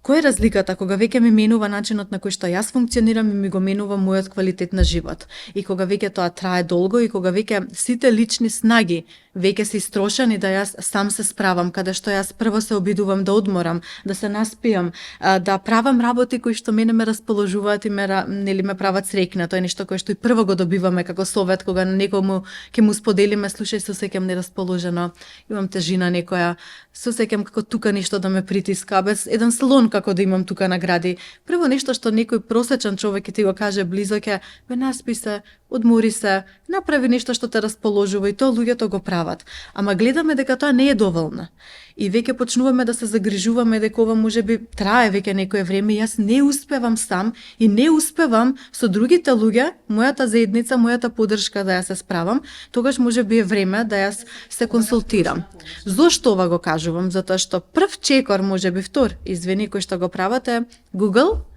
Која е разликата кога веќе ми менува начинот на кој што јас функционирам и ми го менува мојот квалитет на живот? И кога веќе тоа трае долго и кога веќе сите лични снаги веќе се истрошени да јас сам се справам, каде што јас прво се обидувам да одморам, да се наспијам, да правам работи кои што мене ме расположуваат и ме прават среќна. Тоа е нешто кое што и прво го добиваме како совет кога некому ќе му споделиме, слушај, се осеќам нерасположено, имам тежина некоја, се осеќам како тука нешто да ме притиска, без еден слон како да имам тука награди. Прво нешто што некој просечен човек ќе ти го каже близо ќе, бе наспи се, одмори се, направи нешто што те расположува и тоа луѓето го прават. Ама гледаме дека тоа не е доволно. И веќе почнуваме да се загрижуваме дека ова можеби трае веќе некое време, јас не успевам сам и не успевам со другите луѓе, мојата заедница, мојата поддршка да ја се справам, тогаш можеби е време да јас се консултирам. Зошто ова го кажувам? Затоа што прв чекор, можеби втор, извини, кој што го правате, Google,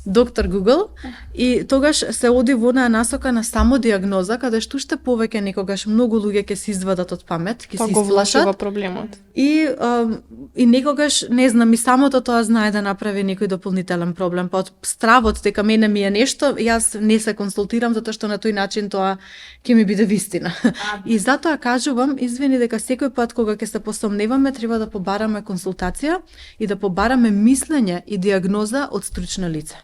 доктор Google, и тогаш се оди во онаа насока на самодиагноза, каде што уште повеќе некогаш многу луѓе ќе се извадат од памет, ќе се исплашат проблемот. И некогаш, не знам, и самото тоа знае да направи некој дополнителен проблем, па од стравот дека мене ми е нешто, јас не се консултирам затоа што на тој начин тоа ќе ми биде вистина. И затоа кажувам, извини, дека секој пат кога ќе се посомневаме, треба да побараме консултација и да побараме мислење и диагноза од стручно лице.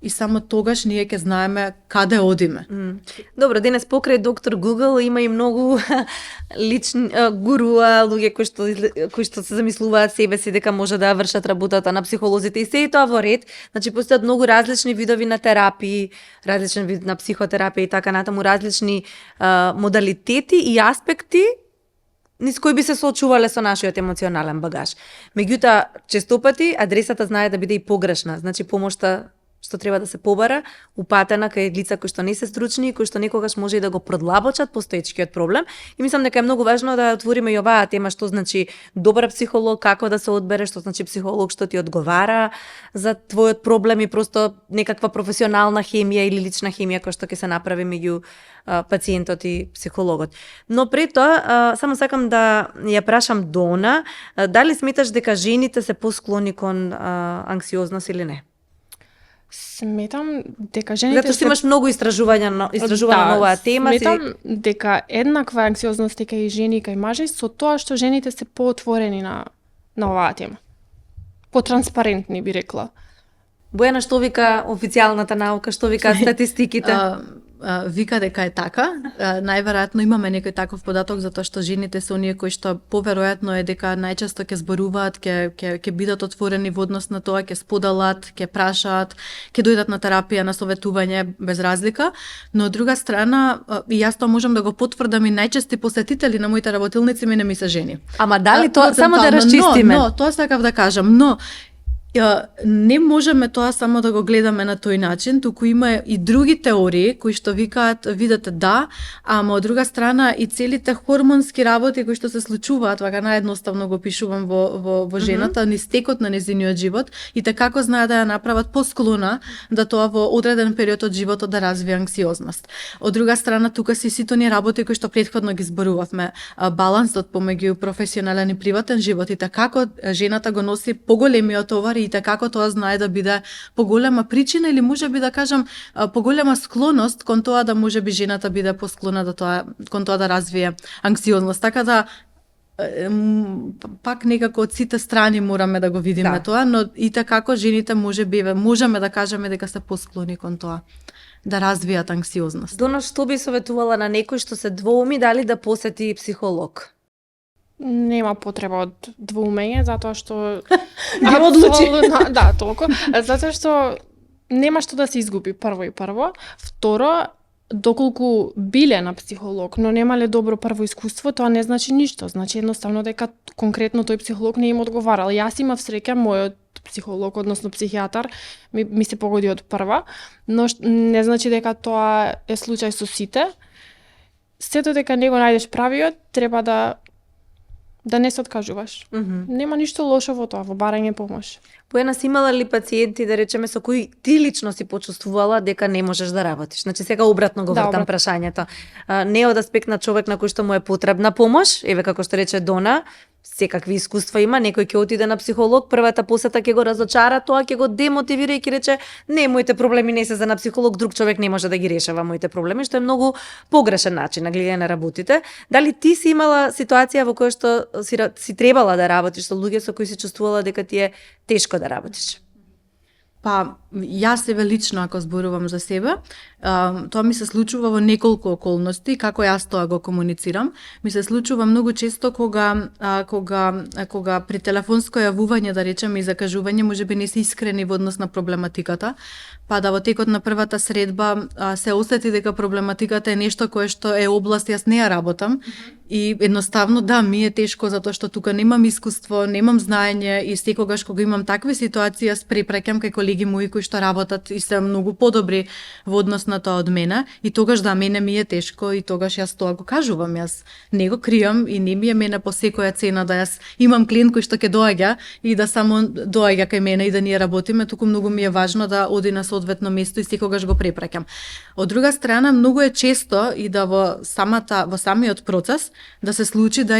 И само тогаш ние ќе знаеме каде одиме. Добро, денес покрај доктор Google има и многу лични гуруа, луѓе кои што се замислуваат себе си дека може да вршат работата на психолозите и се и тоа во ред. Значи постојат многу различни видови на терапии, различен вид на психотерапија и така натаму, различни модалитети и аспекти низ кои би се соочувале со нашиот емоционален багаж. Меѓутоа, честопати адресата знае да биде и погрешна, значи помошта што треба да се побара, упатена кај лица кои што не се стручни и кои што некогаш може и да го продлабочат постоечкиот проблем. И мислам дека е многу важно да отвориме и оваа тема, што значи добар психолог, како да се одбере, што значи психолог што ти одговара за твојот проблем и просто некаква професионална хемија или лична хемија која што ќе се направи меѓу пациентот и психологот. Но пред тоа, само сакам да ја прашам Дона, дали сметаш дека жените се посклони кон анксиозност или не? Сметам дека жените Затоа што имаш многу истражувања на оваа тема. Сметам дека еднаква анксиозност дека и жени и мажи со тоа што жените се поотворени на оваа тема. Потранспарентни би рекла. Бојана, што вика официјалната наука, што вика статистиките? Вика дека е така. Најверојатно имаме некој таков податок затоа што жените се оние кои што поверојатно е дека најчесто ќе зборуваат, ќе бидат отворени во однос на тоа, ќе споделат, ќе прашаат, ќе дојдат на терапија, на советување без разлика, но од друга страна и јас тоа можам да го потврдам и најчести посетители на моите работилници мене ми се жени. Ама дали тоа само да расчистиме? Но тоа сакав да кажам, но Не можеме тоа само да го гледаме на тој начин, туку има и други теории кои што викаат, видете да, ама од друга страна и целите хормонски работи кои што се случуваат, вака наедноставно го пишувам во жената, низ текот на незиниот живот, и како знае да ја направат посклона да тоа во одреден период од животот да развие анксиозност. Од друга страна, тука се сите оние работи кои што претходно ги зборувавме, балансот помеѓу професионален и приватен живот, и како жената го носи поголемиот товар и како тоа знае да биде поголема причина или можеби да кажам поголема склоност кон тоа да можеби жената биде посклона кон тоа да развие анксиозност. Така да пак некако од сите страни мораме да го видиме тоа, но и како жените можеме да кажеме дека се посклони кон тоа да развијат анксиозност. Дона, што би советувала на некој што се двоуми дали да посети психолог? Нема потреба од двоумење, затоа што Не одлучи. Да, толку. Затоа што нема што да се изгуби, прво. Второ, доколку биле на психолог, но немале добро прво искуство, тоа не значи ништо. Значи едноставно дека конкретно тој психолог не им одговарал. Јас имав среќа, мојот психолог, односно психијатар, ми се погоди од прва, но не значи дека тоа е случај со сите. Сето дека не го најдеш правиот, треба да не се откажуваш. Нема ништо лошо во тоа, во барање помош. Бојана, си имала ли пациенти, да речеме, со кои ти лично си почувствувала дека не можеш да работиш? Значи, сега обратно го вртам прашањето. Не од аспект на човек на кој што му е потребна помош, еве како што рече Дона, секакви искуства има, некој ќе отиде на психолог, првата посета ќе го разочара, тоа ќе го демотивира и ќе рече, не, моите проблеми не се за на психолог, друг човек не може да ги решава моите проблеми, што е многу погрешен начин на гледање на работите. Дали ти си имала ситуација во која што си требала да работиш со луѓе со кои си чувствувала дека ти е тешко да работиш? Па, јас себе лично, ако зборувам за себе, тоа ми се случува во неколку околности, како јас тоа го комуницирам. Ми се случува многу често кога при телефонско јавување, да речеме, и закажување, можеби не се искрени во однос на проблематиката, па да во текот на првата средба се осети дека проблематиката е нешто кое што е област јас не ја работам, и едноставно да, ми е тешко затоа што тука немам искуство, немам знаење, и секогаш кога имам такви ситуации јас препраќам кај колеги мои кои што работат и се многу подобри во однос на тоа од мене, и тогаш да, мене ми е тешко и тогаш јас тоа го кажувам, јас не го кријам и не ми е мене по секоја цена да јас имам клиент кој што ќе доаѓа и да само доаѓа кај мене и да ние работиме, туку многу ми е важно да оди на соодветно место и секогаш го препраќам. Од друга страна, многу е често и да во самиот процес да се случи да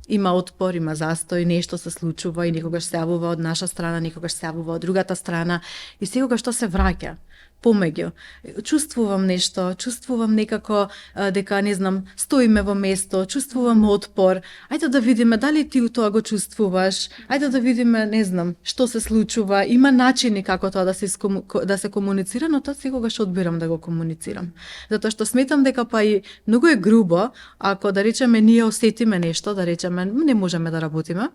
има отпор, има застој, нешто се случува и некогаш се јавува од наша страна, некогаш се јавува од другата страна и секогаш што се враќа помеѓу. Чувствувам нешто, чувствувам некако дека, не знам, стоиме во место, чувствувам отпор. Ајде да видиме дали ти тоа го чувствуваш. Ајде да видиме, не знам, што се случува. Има начини како тоа да се комуницира, но тоа секогаш одбирам да го комуницирам. Затоа што сметам дека па и многу е грубо ако, да речеме, ние осетиме нешто, да речеме не можеме да работиме.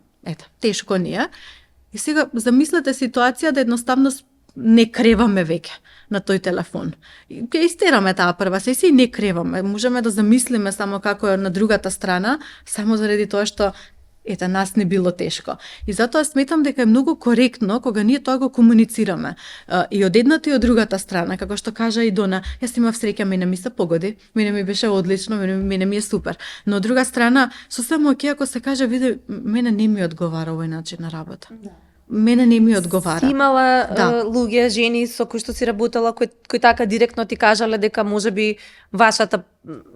Тешко ни е. И сега замислете ситуација да едноставно не креваме веќе на тој телефон. Ќе истераме таа прва сесија и не креваме. Можеме да замислиме само како е на другата страна, само заради тоа што нас не било тешко. И затоа сметам дека е многу коректно кога ние тоа го комуницираме. И од едната и од другата страна, како што кажа и Дона, јас имав среќа, мене ми се погоди, мене ми беше одлично, мене ми е супер. Но од друга страна, сосема окей ако се каже, види, мене не ми одговара овој начин на работа. Мене не ми одговара. Си имала луѓе, жени со кои што си работела, кои така директно ти кажале дека можеби вашата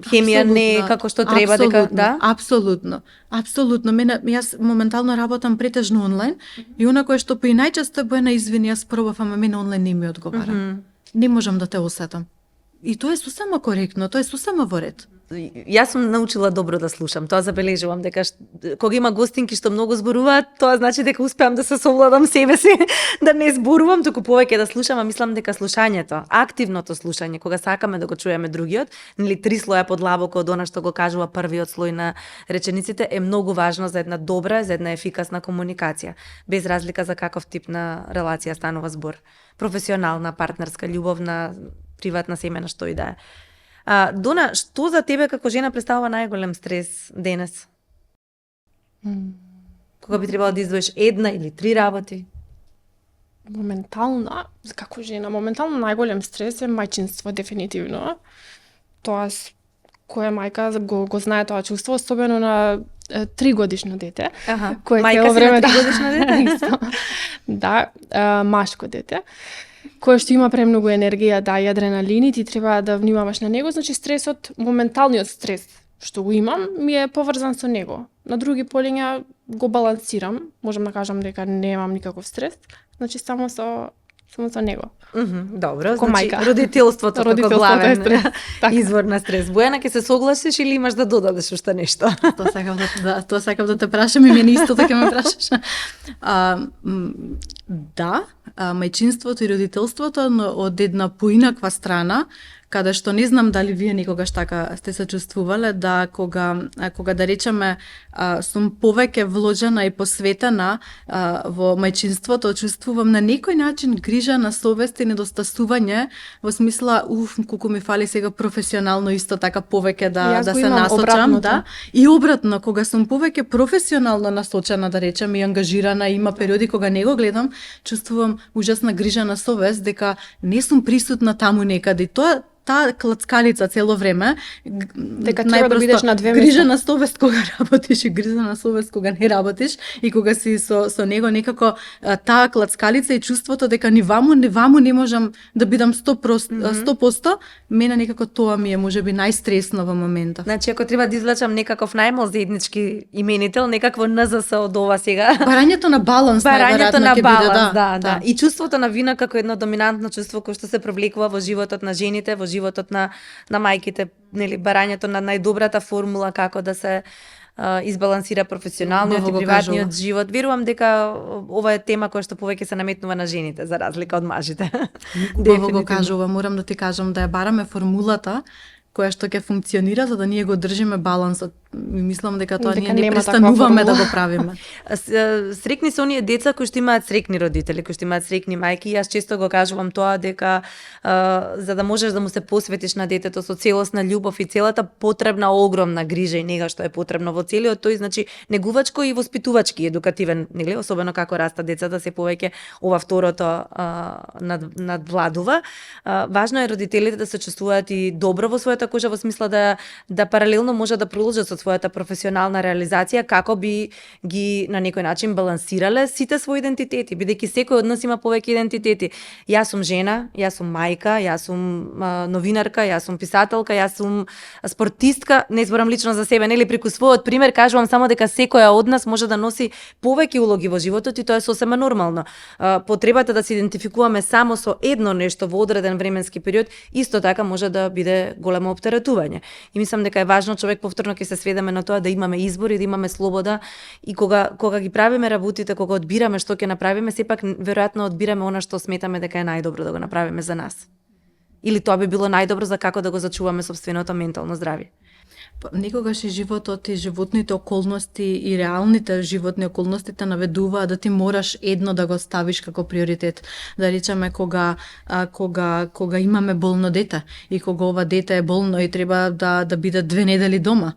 хемија не е како што треба, дека да? Апсолутно. Јас моментално работам претежно онлайн и она кое што по и најчесто Бојана, извини, јас пробав, ама мене онлайн не ми одговара. Не можам да те осетам. И тоа е сосема коректно, тоа е сосема во ред. Јас сум научила добро да слушам. Тоа забележувам дека кога има гостинки што многу зборуваат, тоа значи дека успеам да се совладам себе си, да не зборувам, туку повеќе да слушам, а мислам дека слушањето, активното слушање, кога сакаме да го чуеме другиот, нели 3 слоја подлабоко од она што го кажува првиот слој на речениците, е многу важно за една добра, за една ефикасна комуникација, без разлика за каков тип на релација станува збор. Професионална, партнерска, љубовна, приватна, семејна, што и да е. Дона, што за тебе како жена представува најголем стрес денес? Кога би требало да издвоиш една или 3 работи? моментална, како жена, моментално најголем стрес е мајчинство, дефинитивно. Тоа која мајка го знае тоа чувство, особено на 3-годишно дете. Аха. Кое Мајка цело си време на 3-годишно дете? Исто. Да, машко дете, кое што има премногу енергија, да, и адреналини, ти треба да внимаваш на него, значи стресот, моменталниот стрес што го имам, ми е поврзан со него. На други полиња го балансирам, можам да кажам дека немам никаков стрес, значи само со него. Добро, Како значи мајка. Родителството како Родителството е главен стрес. Така. извор на стрес. Бојана, ќе се согласиш или имаш да додадеш уште нешто? Тоа сакав да те прашам и мене исто така ме прашаш. Да, мајчинството и родителството, но од една поинаква страна, каде што не знам дали вие никогаш така сте се чувствувале, да кога да речеме сум повеќе вложена и посветена во мајчинството, чувствувам на некој начин грижа на совест и недостасување, во смисла, колку ми фали сега професионално исто така повеќе да Јас го се имам насочам, обратното. да. И обратно, кога сум повеќе професионално насочена, да речем, и ангажирана, има периоди кога не го гледам, чувствувам ужасна грижа на совест дека не сум присутна таму некаде. И тоа таа клацкалица цело време, Дека треба да бидеш на две грижа места. на совест кога работиш и грижа на совест кога не работиш и кога си со него некако таа клацкалица и чувството дека ни ваму не можам да бидам 100%, мене некако тоа ми е можеби најстресно во моментот. Значи, ако треба да извлечам некаков најмал заеднички именител, некакво НЗС од ова сега. Барањето на баланс Барањето најверојатно на ќе баланс, биде, да. И чувството на вина како едно доминантно чувство кој што се провлекува во животот на жените, во животот на мајките, нели, барањето на најдобрата формула како да се избалансира професионалниот Убаво и го приватниот кажува. живот. Верувам дека ова е тема која што повеќе се наметнува на жените за разлика од мажите. Убаво го Дефинитивно. кажува, морам да ти кажам да ја бараме формулата која што ќе функционира за да ние го држиме балансот. Мислам дека тоа Дека ние не нема таква престануваме да формула. го правиме. Срекни се оние деца кои што имаат срекни родители, кои што имаат срекни мајки. Јас често го кажувам тоа дека за да можеш да му се посветиш на детето со целосна љубов и целата потребна огромна грижа и нега што е потребно во целиот тој, значи негувачко и воспитувачки едукативен, нели, особено како растат децата се повеќе ова второто надвладува. Важно е родителите да се чувствуваат и добро во својата кожа во смисла да паралелно може да продолжат со својата професионална реализација како би ги на некој начин балансирале сите своји идентитети, бидејќи секој од нас има повеќе идентитети. Јас сум жена, јас сум мајка, јас сум новинарка, јас сум писателка, јас сум спортистка, не зборам лично за себе, нели, преку својот пример кажувам само дека секоја од нас може да носи повеќе улоги во животот и тоа е сосема нормално. Потребата да се идентификуваме само со едно нешто во одреден временски период исто така може да биде големо оптеретување. И мислам дека е важно човек повторно ќе се сведеме на тоа да имаме избор и да имаме слобода и кога ги правиме работите, кога одбираме што ќе направиме, сепак веројатно одбираме она што сметаме дека е најдобро да го направиме за нас. Или тоа би било најдобро за како да го зачуваме сопственото ментално здравје. Некогаш и животот и животните околности и реалните животни околности те наведуваат да ти мораш едно да го ставиш како приоритет. Да речеме кога имаме болно дете и кога ова дете е болно и треба да биде 2 недели дома.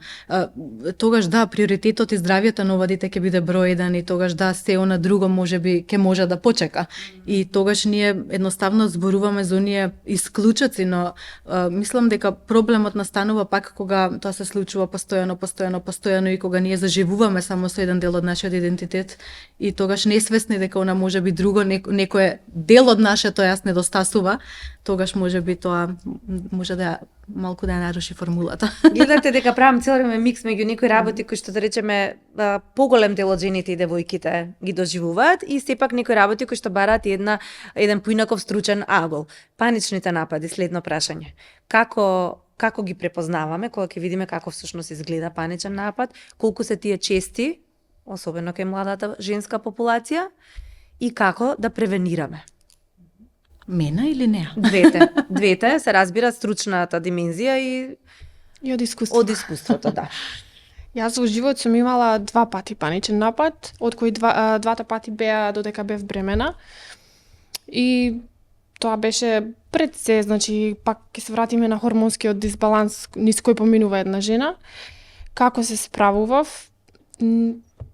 Тогаш да, приоритетот и здравјето на ова дете ќе биде број 1 и тогаш да, се она друго можеби ќе може да почека. И тогаш ние едноставно зборуваме за оние исклучоци, но мислам дека проблемот настанува пак кога тоа се случува постојано и кога ние заживуваме само со еден дел од нашиот идентитет и тогаш несвесни дека она може би друго некој дел од нашето јас недостасува, тогаш може би тоа може да малку да ја наруши формулата. Гледате дека правам цел време микс меѓу некои работи кои што да речеме поголем дел од жените и девојките ги доживуваат и сепак некои работи кои што бараат еден поинаков стручен агол. Паничните напади, следно прашање. Како ги препознаваме кога ќе видиме како всушност изгледа паничен напад, колку се тие чести, особено кај младата женска популација, и како да превенираме? Мена или неа? Двете се разбира стручната димензија И од искуство. од искуството, да. Јас во живот сум имала 2 пати паничен напад, од кои двата пати беа додека бев бремена. И тоа беше пред се, значи пак ќе се вратиме на хормонскиот дисбаланс низ кој поминува една жена. Како се справував?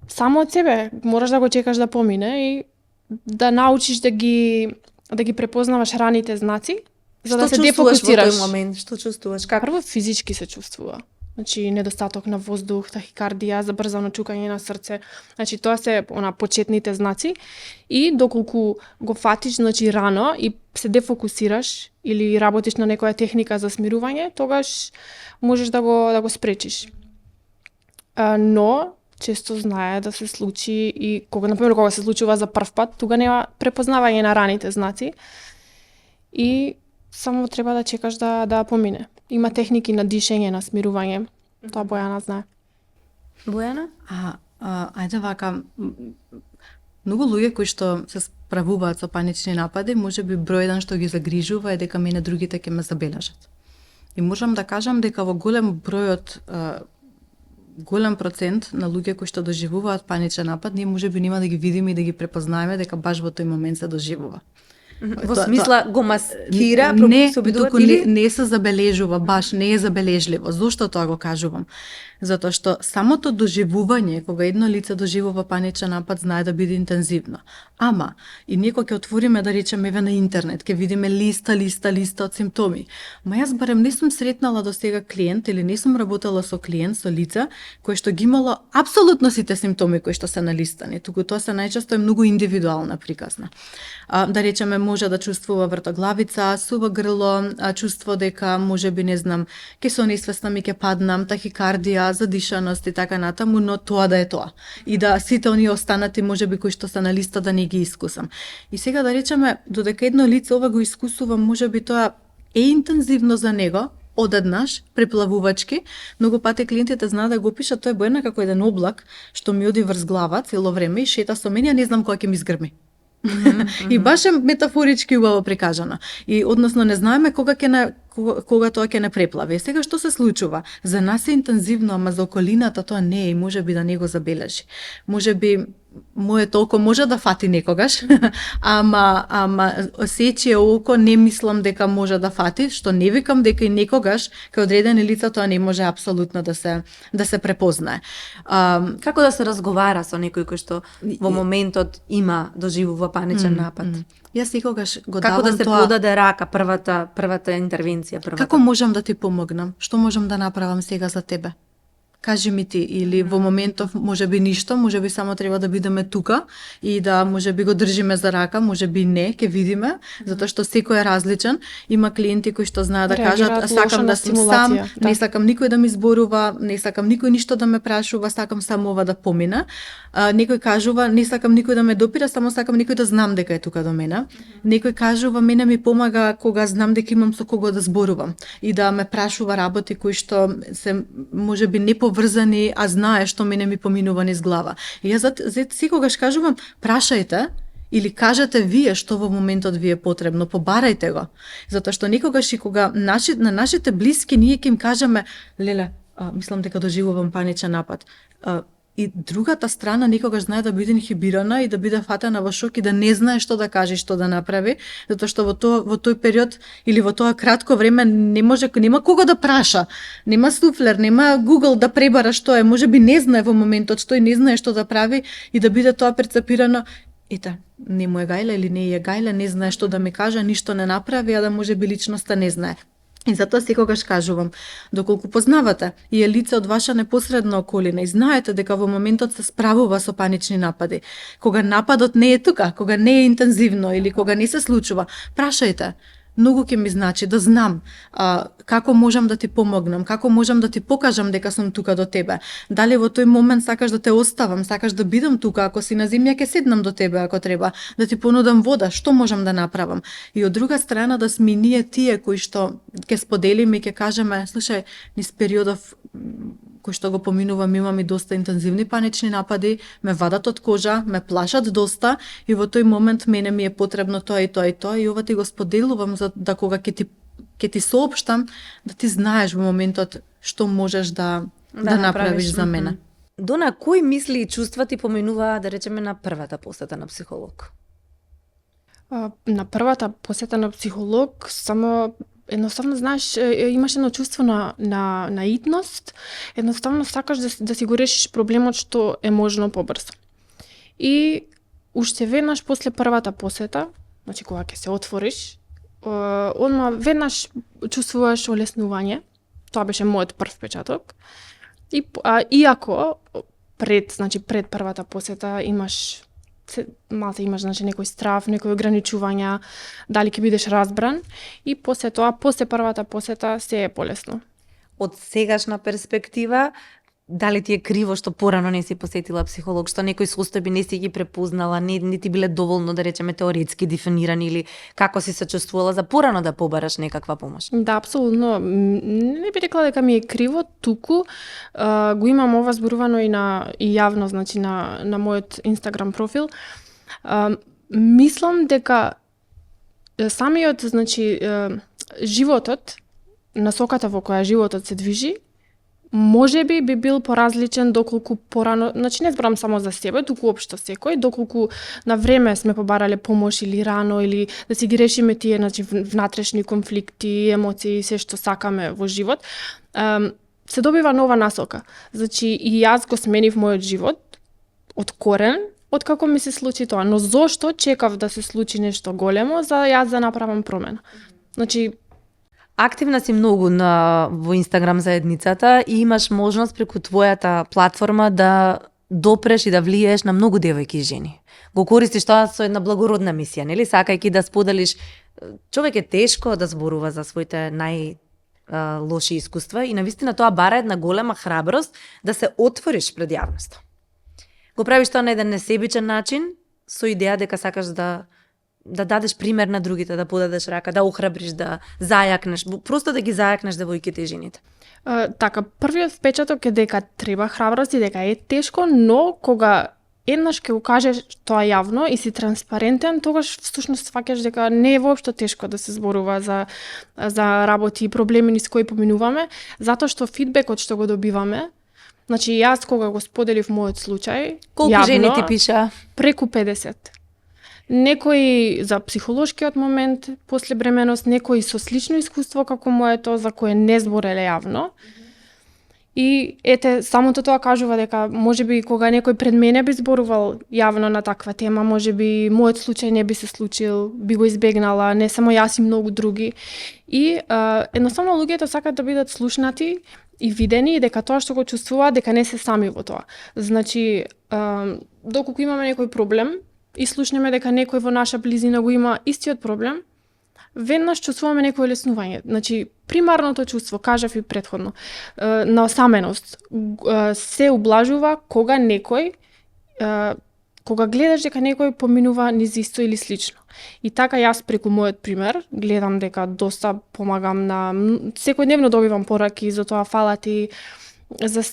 Само од себе, мораш да го чекаш да помине и да научиш да ги препознаваш раните знаци, за да се Што чувствуваш во дефокусираш. тој момент? Што чувствуваш? Како? Прво физички се чувствува. Значи недостаток на воздух, тахикардија, забрзано чукање на срце. Значи тоа се почетните знаци и доколку го фатиш значи рано и се дефокусираш или работиш на некоја техника за смирување, тогаш можеш да го спречиш. Но често знае да се случи и кога се случува за прв пат, тога нема препознавање на раните знаци и само треба да чекаш да помине. Има техники на дишење, на смирување. Тоа Бојана знае. Бојана? Ајде вака, многу луѓе кои што се справуваат со панични напади, можеби број еден што ги загрижува е дека мене другите ќе ме забележат. И можам да кажам дека во голем процент на луѓе кои што доживуваат паничен напад, ние можеби нема да ги видиме и да ги препознаеме дека баш во тој момент се доживува. Во смисла го маскира, не, се обидува туку не се забележува, баш не е забележливо. Зошто тоа го кажувам? Затоа што самото доживување, кога едно лице доживува паничен напад, знае да биде интензивно. Ама, и ние кога ќе отвориме, да речеме, еве на интернет, ќе видиме листа од симптоми. Ма јас барем не сум сретнала до сега клиент или не сум работела со клиент, со лица, кои што ги имало апсолутно сите симптоми кои што се налистани. Туку тоа се најчесто е многу индивидуална приказна. Да речеме, може да чувствува вртоглавица, сува грло, чувство дека можеби не знам, ќе се несвесна ми ќе паднам, тахикардија, задишаност и така натаму, но тоа да е тоа. И да сите оние останати можеби кои што се на листа да не ги искусам. И сега да речеме, додека едно лице ова го искусува, можеби тоа е интензивно за него, одеднаш, преплавувачки, многу пати клиентите знаат да го опишат, тоа е Бојана како еден облак што ми оди врз глава цело време и шета со мене, не знам кога ќе ми изгрми. И баш е метафорички убаво прикажано. И односно не знаеме кога тоа ќе не преплави. Сега што се случува? За нас е интензивно, ама за околината тоа не е и можеби да не го забележи. Можеби моето око може да фати некогаш, ама сечие око не мислам дека може да фати, што не викам дека и некогаш кај одредени лица тоа не може апсолутно да се препознае. Како да се разговара со некој кој што во моментот доживува паничен напад? Јас секогаш го Како давам да се тоа. подаде рака првата интервенција, Како можам да ти помогнам? Што можам да направам сега за тебе? Кажи ми ти, или во моментов можеби ништо, можеби само треба да бидеме тука и да можеби го држиме за рака, можеби не, ќе видиме, затоа што секој е различен. Има клиенти кои што знаат да кажат, сакам да сум сам, не сакам никој да ми зборува, не сакам никој ништо да ме прашува, сакам само ова да помине. Некој кажува, не сакам никој да ме допира, само сакам некој да знам дека е тука до мене. Некој кажува, мене ми помага кога знам дека имам со кого да зборувам и да ме прашува работи кои што се можеби не врзани, а знае што мене ми поминува низ глава. И јас секогаш кажувам, прашајте или кажете вие што во моментот ви е потребно, побарајте го. Затоа што некогаш и кога на нашите блиски ние ќе им кажеме, леле, мислам дека доживувам паничен напад. И другата страна некогаш знае да биде инхибирана и да биде фатена во шок и да не знае што да каже, што да направи, затоа што во тој период или во тоа кратко време нема кого да праша, нема суфлер, нема Google да пребара што е, можеби не знае во моментот што и не знае што да прави и да биде тоа перцепирано, ете, не му е гајла или не е гајла, не знае што да ми каже, ништо не направи, а да можеби личноста не знае. И затоа секогаш кажувам, доколку познавате и е лице од ваша непосредна околина и знаете дека во моментот се справува со панични напади, кога нападот не е тука, кога не е интензивно или кога не се случува, прашајте. Многу ќе ми значи да знам како можам да ти помогнам, како можам да ти покажам дека сум тука до тебе. Дали во тој момент сакаш да те оставам, сакаш да бидам тука, ако си на земја ќе седнам до тебе ако треба, да ти понудам вода, што можам да направам. И од друга страна да сме ние тие кои што ќе споделиме и ќе кажеме, слушај, низ периодов кој што го поминувам, имам и доста интензивни панични напади, ме вадат од кожа, ме плашат доста и во тој момент мене ми е потребно тоа и тоа и тоа и ова ти го споделувам за да кога ќе ти соопштам, да ти знаеш во моментот што можеш да направиш за мене. Дона, кои мисли и чувства ти поминуваа, да речеме, на првата посета на психолог? На првата посета на психолог само едноставно знаеш, имаш едно чувство на наивност, едноставно сакаш да си го решиш проблемот што е можно побрзо. И уште веднаш после првата посета, значи кога ќе се отвориш, одма веднаш чувствуваш олеснување. Тоа беше мојот прв впечаток. Иако пред првата посета имаш значи некој страв, некои ограничувања, дали ќе бидеш разбран, и после тоа, после првата посета се е полесно. Од сегашна перспектива, дали ти е криво што порано не си посетила психолог, што некои состојби не си ги препознала, не ти биле доволно, да речеме, теоретски дефинирани, или како си се чувствувала за порано да побараш некаква помош? Да, апсолутно. Не би рекла дека ми е криво, туку го имам ова зборувано и јавно, значи на мојот Инстаграм профил. Мислам дека самиот, значи, животот, насоката во која животот се движи, можеби би бил поразличен доколку порано, значи не зборам само за себе, туку општо секој, доколку на време сме побарале помош или рано, или да си ги решиме тие, значи, внатрешни конфликти, емоции, се што сакаме во живот, се добива нова насока. Значи и јас го сменив мојот живот од корен, откако ми се случи тоа, но зошто чекав да се случи нешто големо за јас да направам промена? Значи, активна си многу во Инстаграм заедницата и имаш можност преку твојата платформа да допреш и да влиеш на многу девојки и жени. Го користиш тоа со една благородна мисија, нели? Сакајќи да споделиш, човек е тешко да зборува за своите лоши искуства и навистина тоа бара една голема храброст да се отвориш пред јавноста. Го правиш тоа на еден несебичен начин, со идеја дека сакаш да дадеш пример на другите, да подадеш рака, да охрабриш, да зајакнеш, просто да ги зајакнеш девојките и жените. Така, првиот впечаток е дека треба храброст и дека е тешко, но кога еднаш ќе го кажеш тоа јавно и си транспарентен, тогаш всушност сваќаш дека не е воопшто тешко да се зборува за работи и проблеми низ кои поминуваме, затоа што фидбекот што го добиваме, значи јас кога го споделив мојот случај, колку јавно, жени ти пиша? Преку 50. Некои за психолошкиот момент после бременост, некои со слично искуство како моето, за кое не збореле јавно. И ете, самото тоа кажува дека можеби кога некој пред мене би зборувал јавно на таква тема, можеби мојот случај не би се случил, би го избегнала, не само јас и многу други. И едноставно луѓето сакаат да бидат слушнати и видени, и дека тоа што го чувствуваат, дека не се сами во тоа. Значи, доколку имаме некој проблем и слушнеме дека некој во наша близина го има истиот проблем, веднаш чувствуваме некој леснување. Значи, примарното чувство, кажав и претходно, на осаменост, се ублажува кога гледаш дека некој поминува низ исто или слично. И така јас преку мојот пример гледам дека доста помагам на секојдневно добивам пораки, за тоа фала ти за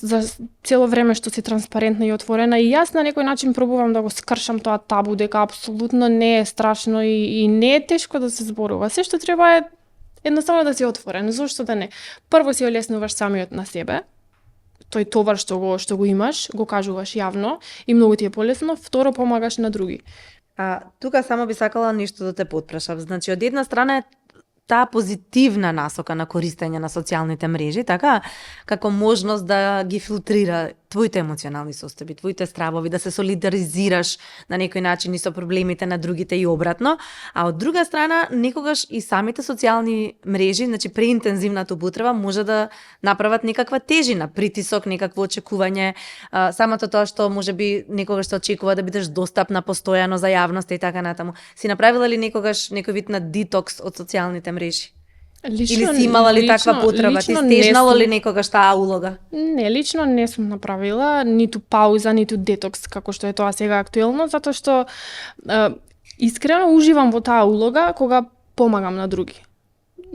цело време што си транспарентна и отворена, и јас на некој начин пробувам да го скршам тоа табу дека апсолутно не е страшно и не е тешко да се зборува. Се што треба е едноставно да си отворен. Зошто да не? Прво си олеснуваш самиот на себе, тој товар што го имаш, го кажуваш јавно и многу ти е полесно. Второ, помагаш на други. Тука само би сакала нешто да те потпрашам. Значи, од една страна е таа позитивна насока на користење на социјалните мрежи, така, како можност да ги филтрира твоите емоционални состојби, твоите стравови, да се солидаризираш на некој начин и со проблемите на другите и обратно, а од друга страна, некогаш и самите социјални мрежи, значи преинтензивната употреба може да направат некаква тежина, притисок, некакво очекување, самото тоа што можеби некогаш се очекува да бидеш достапна постојано за јавноста и така натаму. Си направила ли некогаш некој вид на детокс од социјалните мрежи? Или си имала ли таква потреба? Ти стежнало ли некогаш таа улога? Не, лично не сум направила ниту пауза, ниту детокс, како што е тоа сега актуелно, затоа што искрено уживам во таа улога кога помагам на други.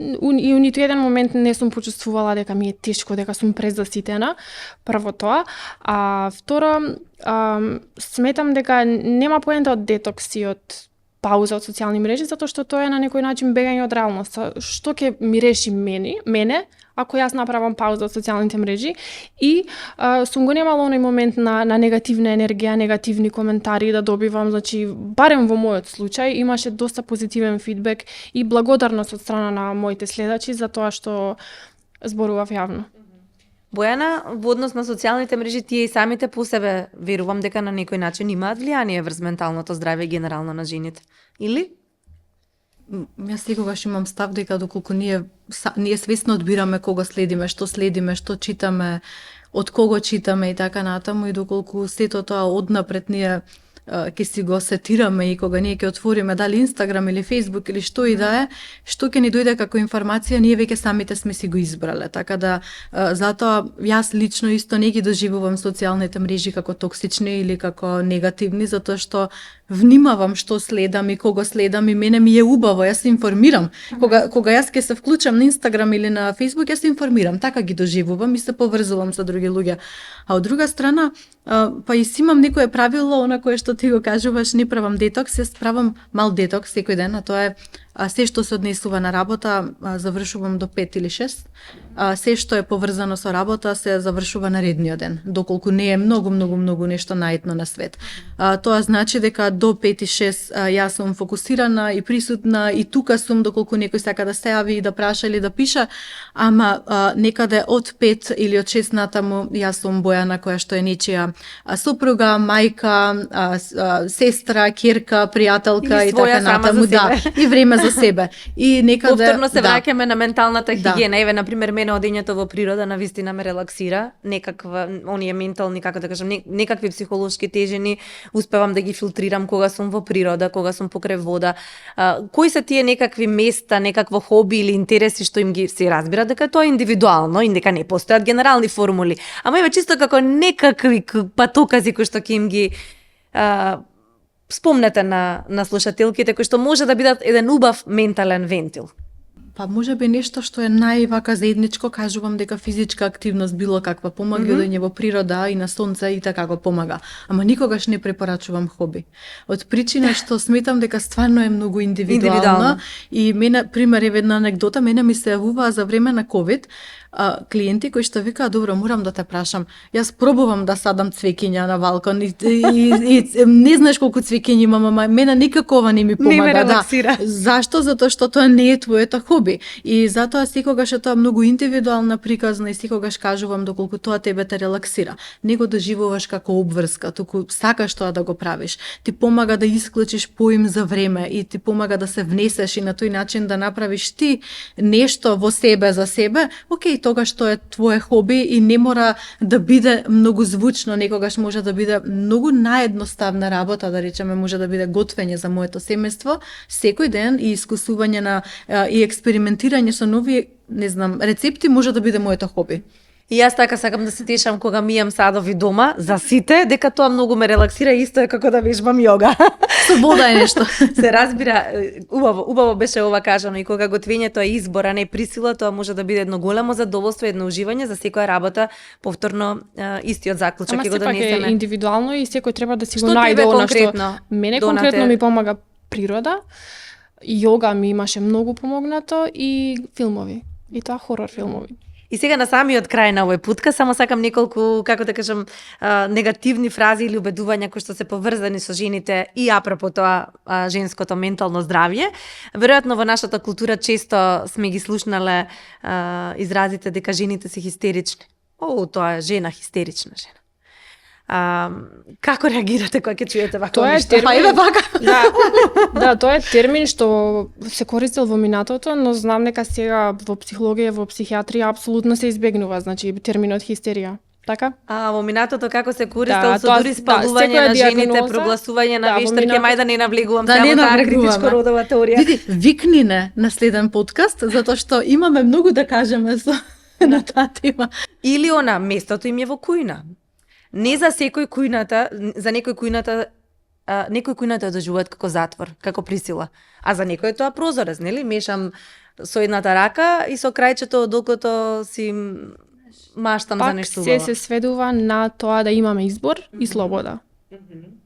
И у ниту еден момент не сум почувствувала дека ми е тешко, дека сум презаситена, прво тоа, а второ, сметам дека нема поента од детокс и од пауза од социјални мрежи, затоа што тоа е на некој начин бегање од реалноста. Што ќе ми реши мене, ако јас направам пауза од социјалните мрежи и сум го немала оној момент на негативна енергија, негативни коментари да добивам, значи барем во мојот случај имаше доста позитивен фидбек и благодарност од страна на моите следачи за тоа што зборував јавно. Бојана, во однос на социјалните мрежи, тие и самите по себе верувам дека на некој начин имаат влијание врз менталното здравје генерално на жените. Или? Јас секогаш имам став дека доколку ние свесно одбираме кого следиме, што читаме, од кого читаме и така натаму, и доколку сето тоа однапред ние ќе си го сетираме и кога ние ќе отвориме дали Инстаграм или Фејсбук или што и да е, што ќе ни дојде како информација, ние веќе самите сме си го избрале. Така да затоа јас лично исто не ги доживувам социјалните мрежи како токсични или како негативни, затоа што внимавам што следам и кого следам и мене ми е убаво, јас се информирам. Кога јас ќе се вклучам на Инстаграм или на Фејсбук, јас се информирам, така ги доживувам и се поврзувам со други луѓе. А од друга страна, па и си имам некое правило, она кое што ти го кажуваш, не правам детокс, јас правам мал детокс секој ден, а тоа е се што се однесува на работа, завршувам до 5 или 6. Се што е поврзано со работа се завршува наредниот ден, доколку не е многу нешто наетно на свет. Тоа значи дека до 5 и 6 јас сум фокусирана и присутна и тука сум доколку некој сака да се јави и да праша или да пиша, ама некаде од 5 или од 6 натаму јас сум Бојана која што е нечија сопруга, мајка, сестра, ќерка, пријателка и така натаму, да, и време за себе. И некаде повторно се враќаме на менталната хигиена. Еве, на пример, мене одењето во природа навистина ме релаксира, некаква оние ментални, како да кажам, некакви психолошки тежини успевам да ги филтрирам кога сум во природа, кога сум покрај вода. Кои се тие некакви места, некакво хоби или интереси што им ги се разбира дека тоа е индивидуално и дека не постојат генерални формули. Ама еве чисто како некакви патокази кои што ќе им ги спомнете на слушателките кои што може да бидат еден убав ментален вентил. Па може би нешто што е највака заедничко, кажувам дека физичка активност било каква помага, одење во природа и на сонце и така го помага. Ама никогаш не препорачувам хоби. Од причина што сметам дека стварно е многу индивидуално. И мене, пример е една анегдота, мене ми се јавуваа за време на ковид клиенти кои што викаа, добро, морам да те прашам, јас пробувам да садам цвеќиња на балкон и не знаеш колку цвеќиња имам, ама мене никако ова не ми помага. Не ме релаксира. Да. Зашто? Затоа што тоа не е твоето хоби. И затоа секогаш е тоа многу индивидуална приказна и секогаш кажувам доколку тоа тебе те релаксира. Не го доживуваш како обврска, туку сакаш тоа да го правиш. Ти помага да исклучиш поим за време и ти помага да се внесеш и на тој начин да направиш ти нешто во себе за себе. Океј, тогаш тоа е твое хоби и не мора да биде многу звучно, некогаш може да биде многу наедноставна работа, да речеме, може да биде готвење за моето семејство секој ден и искусување на и експериментирање со нови, не знам, рецепти може да биде моето хоби. И јас така сакам да се тешам кога мијам садови дома за сите, дека тоа многу ме релаксира, исто е како да вежбам јога. Слобода е нешто. Се разбира, убаво беше ова кажано и кога готвењето е избор, а не присила, тоа може да биде едно големо задоволство, едно уживање за секоја работа, повторно истиот заклучок ќе го донесеме. Ама сепак е индивидуално и секој треба да си го Што најде тебе она конкретно што мене донате? конкретно ми помага природа. Јога ми имаше многу помогнато и филмови. И тоа хорор филмови. И сега на самиот крај на овој путка, само сакам неколку, како да кажам, негативни фрази или убедувања кои што се поврзани со жените и апропо тоа женското ментално здравје. Веројатно во нашата култура често сме ги слушнале изразите дека жените се хистерични. Тоа е жена, хистерична жена. Како реагирате кога ќе чуете вакво Тоа е нешто? термин, да, тоа е термин што се користел во минатото, но знам дека сега во психологија, во психијатрија апсолутно се избегнува, значи терминот хистерија. Така? Во минатото како се користел со тоа- дури спалување секоја на жените, дијагноза, прогласување на во вештарки, минатото- мај да не навлегувам Да само не таа навлегуваме. критичко родова теорија. Види, викни не на следен подкаст, затоа што имаме многу да кажеме на таа тема. Или она, местото им е во кујна. Не за секој кујната, за некој кујната, некој кујната ја доживуваат како затвор, како присила. А за некој е тоа прозорец, нели? Мешам со едната рака и со крајчето докато си маштам за Пак нешто се убаво. се сведува на тоа да имаме избор и слобода.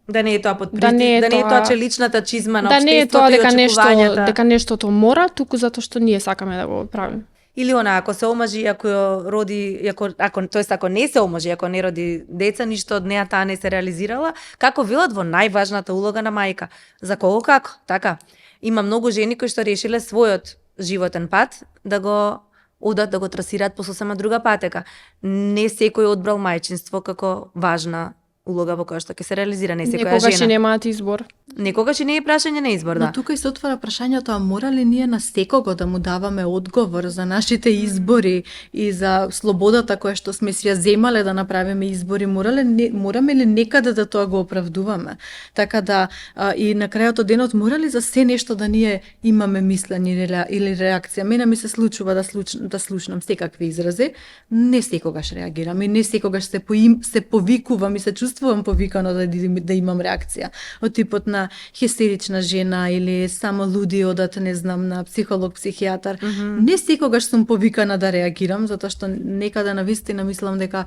Да не е тоа под Да притиск, не е да не е тоа тоа- челичната чизма на Да не е општеството тоа и дека очекувањата. нештото мора, туку затоа што ние сакаме да го правиме. Или она, ако се омажи, ако ја роди, ако не се омажи, ако не роди деца, ништо од неа таа не се реализирала, како велат во најважната улога на мајка. За кого како? Така. Има многу жени кои што решиле својот животен пат да го одат да го трасираат по сосема друга патека. Не секој одбрал мајчинство како важна улога во која што ќе се реализира, не секоја Некогаш и жена. немаат избор. Некогаш и не е прашање на избор, да. Но тука и се отвара прашањето, а мора ли ние на секого да му даваме одговор за нашите избори и за слободата која што сме си ја земале да направиме избори, мораме ли некаде да тоа го оправдуваме? Така да и на крајот од денот мора ли за се нешто да ние имаме мислење или реакција? Мене ми се случува да слушнам секакви изрази, не секогаш реагирам и не секогаш се повикувам и се чувствувам повикано да имам реакција. Од типот на хистерична жена или само луди одат, не знам, на психолог, психијатар. Не секогаш сум повикана да реагирам, затоа што некаде навистина мислам дека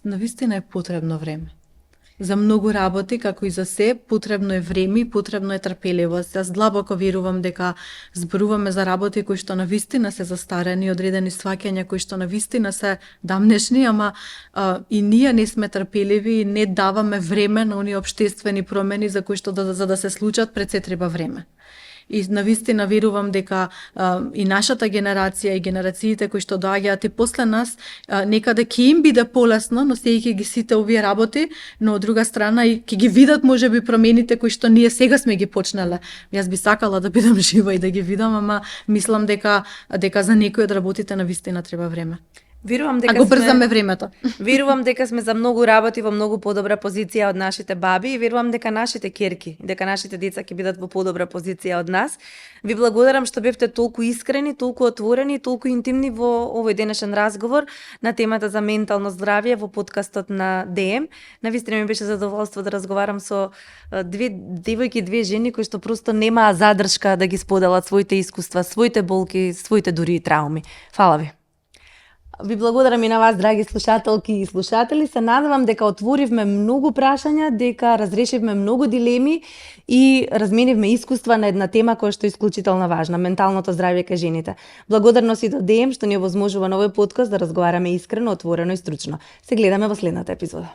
навистина е потребно време. За многу работи, како и за се, потребно е време и потребно е трпеливост. Јас длабоко верувам дека зборуваме за работи кои што навистина се застарени, одредени сваќања кои што навистина се дамнешни, ама и ние не сме трпеливи и не даваме време на оние општествени промени за кои што за да се случат пред се треба време. И навистина верувам дека и нашата генерација и генерациите кои што доаѓаат и после нас, некаде ќе им биде полесно, носејќи ги сите овие работи, но од друга страна и ќе ги видат можеби промените кои што ние сега сме ги почнале. Јас би сакала да бидам жива и да ги видам, ама мислам дека за некои од работите навистина треба време. Верувам дека го брзаме времето. Верувам дека сме за многу работи во многу подобра позиција од нашите баби и верувам дека нашите ќерки, дека нашите деца ќе бидат во подобра позиција од нас. Ви благодарам што бевте толку искрени, толку отворени, толку интимни во овој денешен разговор на темата за ментално здравје во подкастот на ДМ. Навистина ми беше задоволство да разговарам со две девојки, две жени кои што просто немаа задршка да ги споделат своите искуства, своите болки, своите дури и трауми. Фала ви. Ви благодарам и на вас, драги слушателки и слушатели. Се надевам дека отворивме многу прашања, дека разрешивме многу дилеми и разменивме искуства на една тема која што е исклучително важна, менталното здравје кај жените. Благодарност и до ДМ што ни овозможува на овој подкаст да разговараме искрено, отворено и стручно. Се гледаме во следната епизода.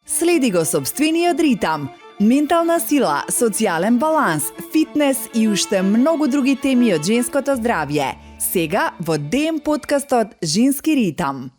Следи го собствениот ритам, ментална сила, социјален баланс, фитнес и уште многу други теми од женското здравје. Сега во ДМ подкастот Женски ритам.